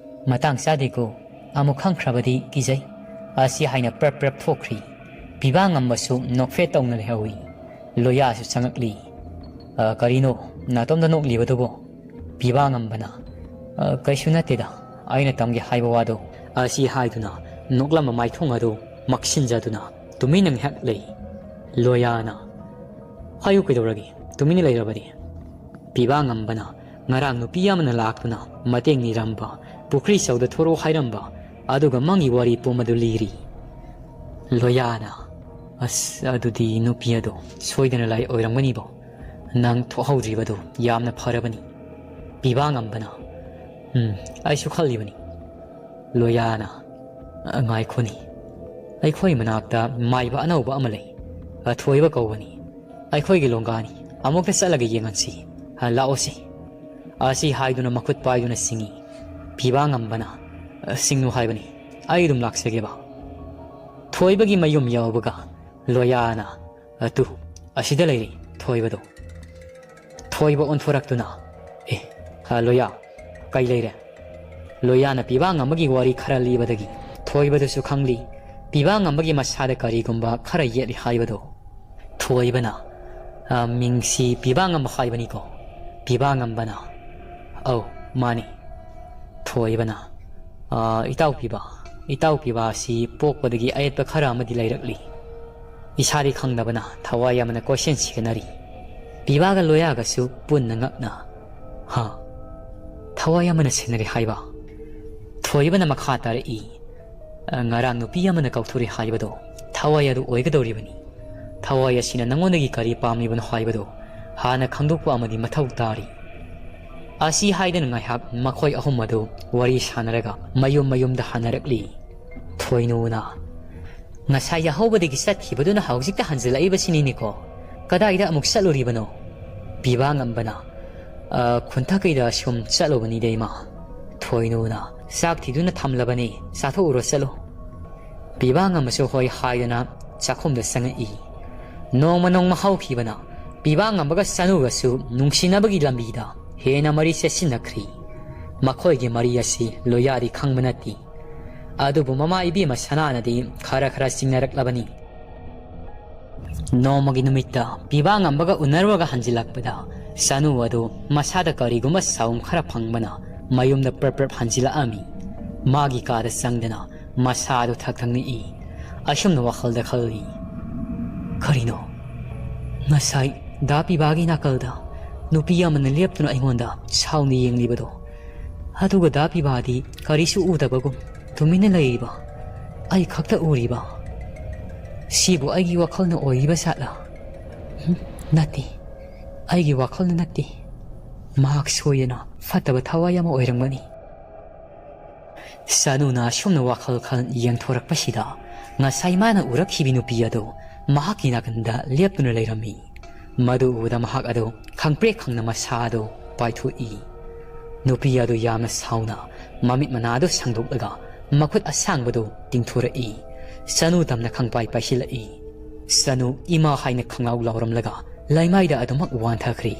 ꯃꯇꯥꯡ ꯆꯥꯗꯦꯀꯣ, ꯑꯃꯨꯛ ꯈꯪꯈ꯭ꯔꯕꯗꯤ ꯀꯤꯖꯩ꯫" ꯑꯁꯤ ꯍꯥꯏꯅ ꯄ꯭ꯔꯞ ꯄ꯭ꯔꯞ ꯊꯣꯛꯈ꯭ꯔꯤ꯫ ꯄꯤꯕꯥ ꯉꯝꯕꯁꯨ ꯅꯣꯛꯐꯦꯠ ꯇꯧꯅ ꯂꯩꯍꯧꯏ꯫ ꯂꯣꯌꯥꯁꯨ ꯆꯪꯂꯛꯂꯤ꯫ "ꯑ, ꯀꯔꯤꯅꯣ ꯅꯥꯇꯣꯝꯗ ꯅꯣꯛꯂꯤꯕꯗꯨꯕꯣ?" ꯄꯤꯕꯥ ꯉꯝꯕꯅ, "ꯑ, ꯀꯩꯁꯨ ꯅꯠꯇꯦꯗ, ꯑꯩꯅ ꯇꯝꯒꯦ ꯍꯥꯏꯕ ꯋꯥꯗꯣ꯫" ꯑꯁꯤ ꯍꯥꯏꯗꯨꯅ ꯅꯣꯛꯂꯝꯕ ꯃꯥꯏꯊꯣꯡ ꯑꯗꯨ ꯃꯛꯁꯤꯟꯖꯗꯨꯅ ꯇꯨꯃꯤꯟꯅ ꯉꯥꯏꯍꯥꯛ ꯂꯩ꯫ ꯂꯣꯌꯥꯅ, "ꯍꯥꯏꯌꯨ, ꯀꯩꯗꯧꯔꯒꯦ? ꯇꯨꯃꯤꯟꯅ ꯂꯩꯔꯕꯗꯤ?" ꯄꯤꯕꯥ ꯉꯝꯕꯅ, "ꯉꯔꯥꯡ ꯅꯨꯄꯤ ꯑꯃꯅ ꯂꯥꯛꯇꯨꯅ ꯃꯇꯦꯡ ꯅꯤꯔꯝꯕ, ꯄꯨꯈ꯭ꯔꯤ ꯆꯧꯗ ꯊꯣꯔꯛꯑꯣ ꯍꯥꯏꯔꯝꯕ, ꯑꯗꯨꯒ ꯃꯪꯒꯤ ꯋꯥꯔꯤ ꯄꯨꯝꯕꯗꯨ ꯂꯤꯔꯤ꯫" ꯂꯣꯌꯥꯅ, "ꯑꯁ, ꯑꯗꯨꯗꯤ ꯅꯨꯄꯤ ꯑꯗꯣ ꯁꯣꯏꯗꯅ ꯂꯥꯏ ꯑꯣꯏꯔꯝꯒꯅꯤꯕꯣ꯫ ꯅꯪ ꯊꯣꯛꯍꯧꯗ꯭ꯔꯤꯕꯗꯨ ꯌꯥꯝꯅ ꯐꯔꯕꯅꯤ꯫" ꯄꯤꯕꯥ ꯉꯝꯕꯅ, "ꯎꯝ, ꯑꯩꯁꯨ ꯈꯜꯂꯤꯕꯅꯤ꯫" ꯂꯣꯌꯥꯅ, "ꯑ, ꯉꯥꯏꯈꯣꯅꯤ, ꯑꯩꯈꯣꯏ ꯃꯅꯥꯛꯇ ꯃꯥꯏꯕ ꯑꯅꯧꯕ ꯑꯃ ꯂꯩ꯫ ꯑꯊꯣꯏꯕ ꯀꯧꯕꯅꯤ꯫ ꯑꯩꯈꯣꯏꯒꯤ ꯂꯣꯡꯒꯥꯅꯤ꯫ ꯑꯃꯨꯛꯇ ꯆꯠꯂꯒ ꯌꯦꯡꯍꯟꯁꯤ꯫ ꯑ, ꯂꯥꯛꯑꯣꯁꯤ꯫" ꯑꯁꯤ ꯍꯥꯏꯗꯨꯅ ꯃꯈꯨꯠ ꯄꯥꯏꯗꯨꯅ ꯆꯤꯡꯏ꯫ ꯄꯤꯕꯥ ꯉꯝꯕꯅ, "ꯑ, ꯆꯤꯡꯉꯨ ꯍꯥꯏꯕꯅꯤ꯫ ꯑꯩ ꯑꯗꯨꯝ ꯂꯥꯛꯆꯒꯦꯕ꯫" ꯊꯣꯏꯕꯒꯤ ꯃꯌꯨꯝ ꯌꯧꯕꯒ ꯂꯣꯌꯥꯅ, "ꯑ, ꯇꯨ, ꯑꯁꯤꯗ ꯂꯩꯔꯤ ꯊꯣꯏꯕꯗꯣ꯫" ꯊꯣꯏꯕ ꯑꯣꯟꯊꯣꯔꯛꯇꯨꯅ, "ꯑꯦ, ꯑ, ꯂꯣꯌꯥ, ꯀꯩ ꯂꯩꯔꯦ?" ꯂꯣꯌꯥꯅ ꯄꯤꯕꯥ ꯉꯝꯕꯒꯤ ꯋꯥꯔꯤ ꯈꯔ ꯂꯤꯕꯗꯒꯤ ꯊꯣꯏꯕꯗꯨꯁꯨ ꯈꯪꯂꯤ꯫ ꯄꯤꯕꯥ ꯉꯝꯕꯒꯤ ꯃꯁꯥꯗ ꯀꯔꯤꯒꯨꯝꯕ ꯈꯔ ꯌꯦꯠꯂꯤ ꯍꯥꯏꯕꯗꯣ꯫ ꯊꯣꯏꯕꯅ, "ꯑ, ꯃꯤꯡꯁꯤ ꯄꯤꯕꯥ ꯉꯝꯕ ꯍꯥꯏꯕꯅꯤꯀꯣ?" ꯄꯤꯕꯥ ꯉꯝꯕꯅ, "ꯑꯧ, ꯃꯥꯅꯤ꯫" ꯊꯣꯏꯕꯅ, "ꯑ, ꯏꯇꯥꯎ ꯄꯤꯕꯥ, ꯏꯇꯥꯎ ꯄꯤꯕꯥ ꯑꯁꯤ ꯄꯣꯛꯄꯗꯒꯤ ꯑꯌꯦꯠꯄ ꯈꯔ ꯑꯃꯗꯤ ꯂꯩꯔꯛꯂꯤ꯫" ꯏꯁꯥꯗꯤ ꯈꯪꯗꯕꯅ ꯊꯋꯥꯏ ꯑꯃꯅ ꯀꯣꯏꯁꯦꯟ ꯁꯦꯟꯅꯔꯤ꯫ ꯄꯤꯕꯥꯒ ꯂꯣꯌꯥꯒꯁꯨ ꯄꯨꯟꯅ ꯉꯛꯅ, "ꯍꯥ? ꯊꯋꯥꯏ ꯑꯃꯅ ꯁꯦꯟꯅꯔꯤ ꯍꯥꯏꯕ?" ꯊꯣꯏꯕꯅ ꯃꯈꯥ ꯇꯥꯔꯛꯏ, "ꯑ, ꯉꯔꯥꯡ ꯅꯨꯄꯤ ꯑꯃꯅ ꯀꯧꯊꯣꯔꯛꯏ ꯍꯥꯏꯕꯗꯣ ꯊꯋꯥꯏ ꯑꯗꯨ ꯑꯣꯏꯒꯗꯧꯔꯤꯕꯅꯤ꯫ ꯊꯋꯥꯏ ꯑꯁꯤꯅ ꯅꯉꯣꯟꯗꯒꯤ ꯀꯔꯤ ꯄꯥꯝꯂꯤꯕꯅꯣ ꯍꯥꯏꯕꯗꯣ ꯍꯥꯟꯅ ꯈꯪꯗꯣꯛꯄ ꯑꯃꯗꯤ ꯃꯊꯧ ꯇꯥꯔꯤ"꯫ ꯑꯁꯤ ꯍꯥꯏꯗꯨꯅ ꯉꯥꯏꯍꯥꯛ ꯃꯈꯣꯏ ꯑꯍꯨꯝ ꯑꯗꯨ ꯋꯥꯔꯤ ꯁꯥꯟꯅꯔꯒ ꯃꯌꯨꯝ ꯃꯌꯨꯝꯗ ꯍꯟꯅꯔꯛꯂꯤ꯫ ꯊꯣꯏꯅꯨꯅ, "ꯉꯁꯥꯏ ꯌꯥꯍꯧꯕꯗꯒꯤ ꯆꯠꯈꯤꯕꯗꯨꯅ ꯍꯧꯖꯤꯛꯇ ꯍꯟꯖꯤꯜꯂꯛꯏꯕꯁꯤꯅꯤꯅꯦꯀꯣ꯫ ꯀꯗꯥꯏꯗ ꯑꯃꯨꯛ ꯆꯠꯂꯨꯔꯤꯕꯅꯣ?" ꯄꯤꯕꯥꯉꯝꯕꯅ, "ꯑ, ꯈꯨꯟꯊꯛꯀꯩꯗ ꯁꯨꯝ ꯆꯠꯂꯨꯕꯅꯤꯗ, ꯏꯃꯥ꯫" ꯊꯣꯏꯅꯨꯅ, "ꯆꯥꯛ ꯊꯤꯗꯨꯅ ꯊꯝꯂꯕꯅꯤ, ꯆꯥꯊꯣꯛꯎꯔꯣ ꯆꯠꯂꯣ꯫" ꯄꯤꯕꯥꯉꯝꯕꯁꯨ ꯍꯣꯏ ꯍꯥꯏꯗꯨꯅ ꯆꯥꯛꯈꯨꯝꯗ ꯆꯪꯉꯛꯏ꯫ ꯅꯣꯡꯃ ꯅꯣꯡꯃ ꯍꯧꯈꯤꯕꯅ ꯄꯤꯕꯥꯉꯝꯕꯒ ꯆꯅꯨꯒꯁꯨ ꯅꯨꯡꯁꯤꯅꯕꯒꯤ ꯂꯝꯕꯤꯗ ꯍꯦꯟꯅ ꯃꯔꯤ ꯆꯦꯠꯁꯤꯟꯅꯈ꯭ꯔꯤ꯫ ꯃꯈꯣꯏꯒꯤ ꯃꯔꯤ ꯑꯁꯤ ꯂꯣꯌꯥꯗꯤ ꯈꯪꯕ ꯅꯠꯇꯦ꯫ ꯑꯗꯨꯕꯨ ꯃꯃꯥ ꯏꯕꯦꯝꯃ ꯁꯅꯥꯅꯗꯤ ꯈꯔ ꯈꯔ ꯆꯤꯡꯅꯔꯛꯂꯕꯅꯤ꯫ ꯅꯣꯡꯃꯒꯤ ꯅꯨꯃꯤꯠꯇ ꯄꯤꯕꯥꯉꯝꯕꯒ ꯎꯅꯔꯨꯔꯒ ꯍꯟꯖꯤꯜꯂꯛꯄꯗ ꯆꯅꯨ ꯑꯗꯨ ꯃꯁꯥꯗ ꯀꯔꯤꯒꯨꯝꯕ ꯁꯥꯎꯝ ꯈꯔ ꯐꯪꯕꯅ ꯃꯌꯨꯝꯗ ꯄ꯭ꯔꯞ ꯄ꯭ꯔꯞ ꯍꯟꯖꯤꯜꯂꯛꯑꯝꯃꯤ꯫ ꯃꯥꯒꯤ ꯀꯥꯗ ꯆꯪꯗꯅ ꯃꯁꯥꯗꯨ ꯊꯛ ꯊꯛ ꯅꯤꯛꯏ꯫ ꯑꯁꯨꯝꯅ ꯋꯥꯈꯜꯗ ꯈꯜꯂꯤ, "ꯀꯔꯤꯅꯣ? ꯉꯁꯥꯏ ꯗꯥ ꯄꯤꯕꯥꯒꯤ ꯅꯥꯀꯜꯗ ꯅꯨꯄꯤ ꯑꯃꯅ ꯂꯦꯞꯇꯨꯅ ꯑꯩꯉꯣꯟꯗ ꯁꯥꯎꯅ ꯌꯦꯡꯂꯤꯕꯗꯣ, ꯑꯗꯨꯒ ꯗꯥ ꯄꯤꯕꯥꯗꯤ ꯀꯔꯤꯁꯨ ꯎꯗꯕꯒꯨꯝ ꯇꯨꯃꯤꯟꯅ ꯂꯩꯔꯤꯕ, ꯑꯩ ꯈꯛꯇ ꯎꯔꯤꯕ? ꯁꯤꯕꯨ ꯑꯩꯒꯤ ꯋꯥꯈꯜꯅ ꯑꯣꯏꯔꯤꯕ ꯖꯥꯠꯂꯥ? ꯍꯨꯝ, ꯅꯠꯇꯦ, ꯑꯩꯒꯤ ꯋꯥꯈꯜꯅ ꯅꯠꯇꯦ꯫ ꯃꯍꯥꯛ ꯁꯣꯏꯗꯅ ꯐꯠꯇꯕ ꯊꯋꯥꯏ ꯑꯃ ꯑꯣꯏꯔꯝꯒꯅꯤ꯫" ꯁꯅꯨꯅ ꯑꯁꯨꯝꯅ ꯋꯥꯈꯜ ꯈꯜ ꯌꯦꯡꯊꯣꯔꯛꯄꯁꯤꯗ, ꯉꯁꯥꯏ ꯃꯥꯅ ꯎꯔꯛꯈꯤꯕꯤ ꯅꯨꯄꯤ ꯑꯗꯨ ꯃꯍꯥꯛꯀꯤ ꯅꯥꯀꯟꯗ ꯂꯦꯞꯇꯨꯅ ꯂꯩꯔꯝꯃꯤ꯫ ꯃꯗꯨ ꯎꯕꯗ ꯃꯍꯥꯛ ꯑꯗꯨ ꯈꯪꯄ꯭ꯔꯦꯛ ꯈꯪꯅ ꯃꯁꯥ ꯑꯗꯨ ꯄꯥꯏꯊꯣꯛꯏ꯫ ꯅꯨꯄꯤ ꯑꯗꯨ ꯌꯥꯝꯅ ꯁꯥꯎꯅ ꯃꯃꯤꯠ ꯃꯅꯥ ꯑꯗꯨ ꯁꯥꯡꯗꯣꯛꯂꯒ ꯃꯈꯨꯠ ꯑꯁꯥꯡꯕꯗꯨ ꯇꯤꯡꯊꯣꯔꯛꯏ꯫ ꯁꯅꯨ ꯇꯝꯅ ꯈꯪꯄꯥꯏ ꯄꯥꯏꯁꯤꯜꯂꯛꯏ꯫ ꯁꯅꯨ ꯏꯃꯥ ꯍꯥꯏꯅ ꯈꯪꯂꯥꯎ ꯂꯥꯎꯔꯝꯂꯒ ꯂꯩꯃꯥꯏꯗ ꯑꯗꯨꯃꯛ ꯋꯥꯟꯊꯈ꯭ꯔꯦ꯫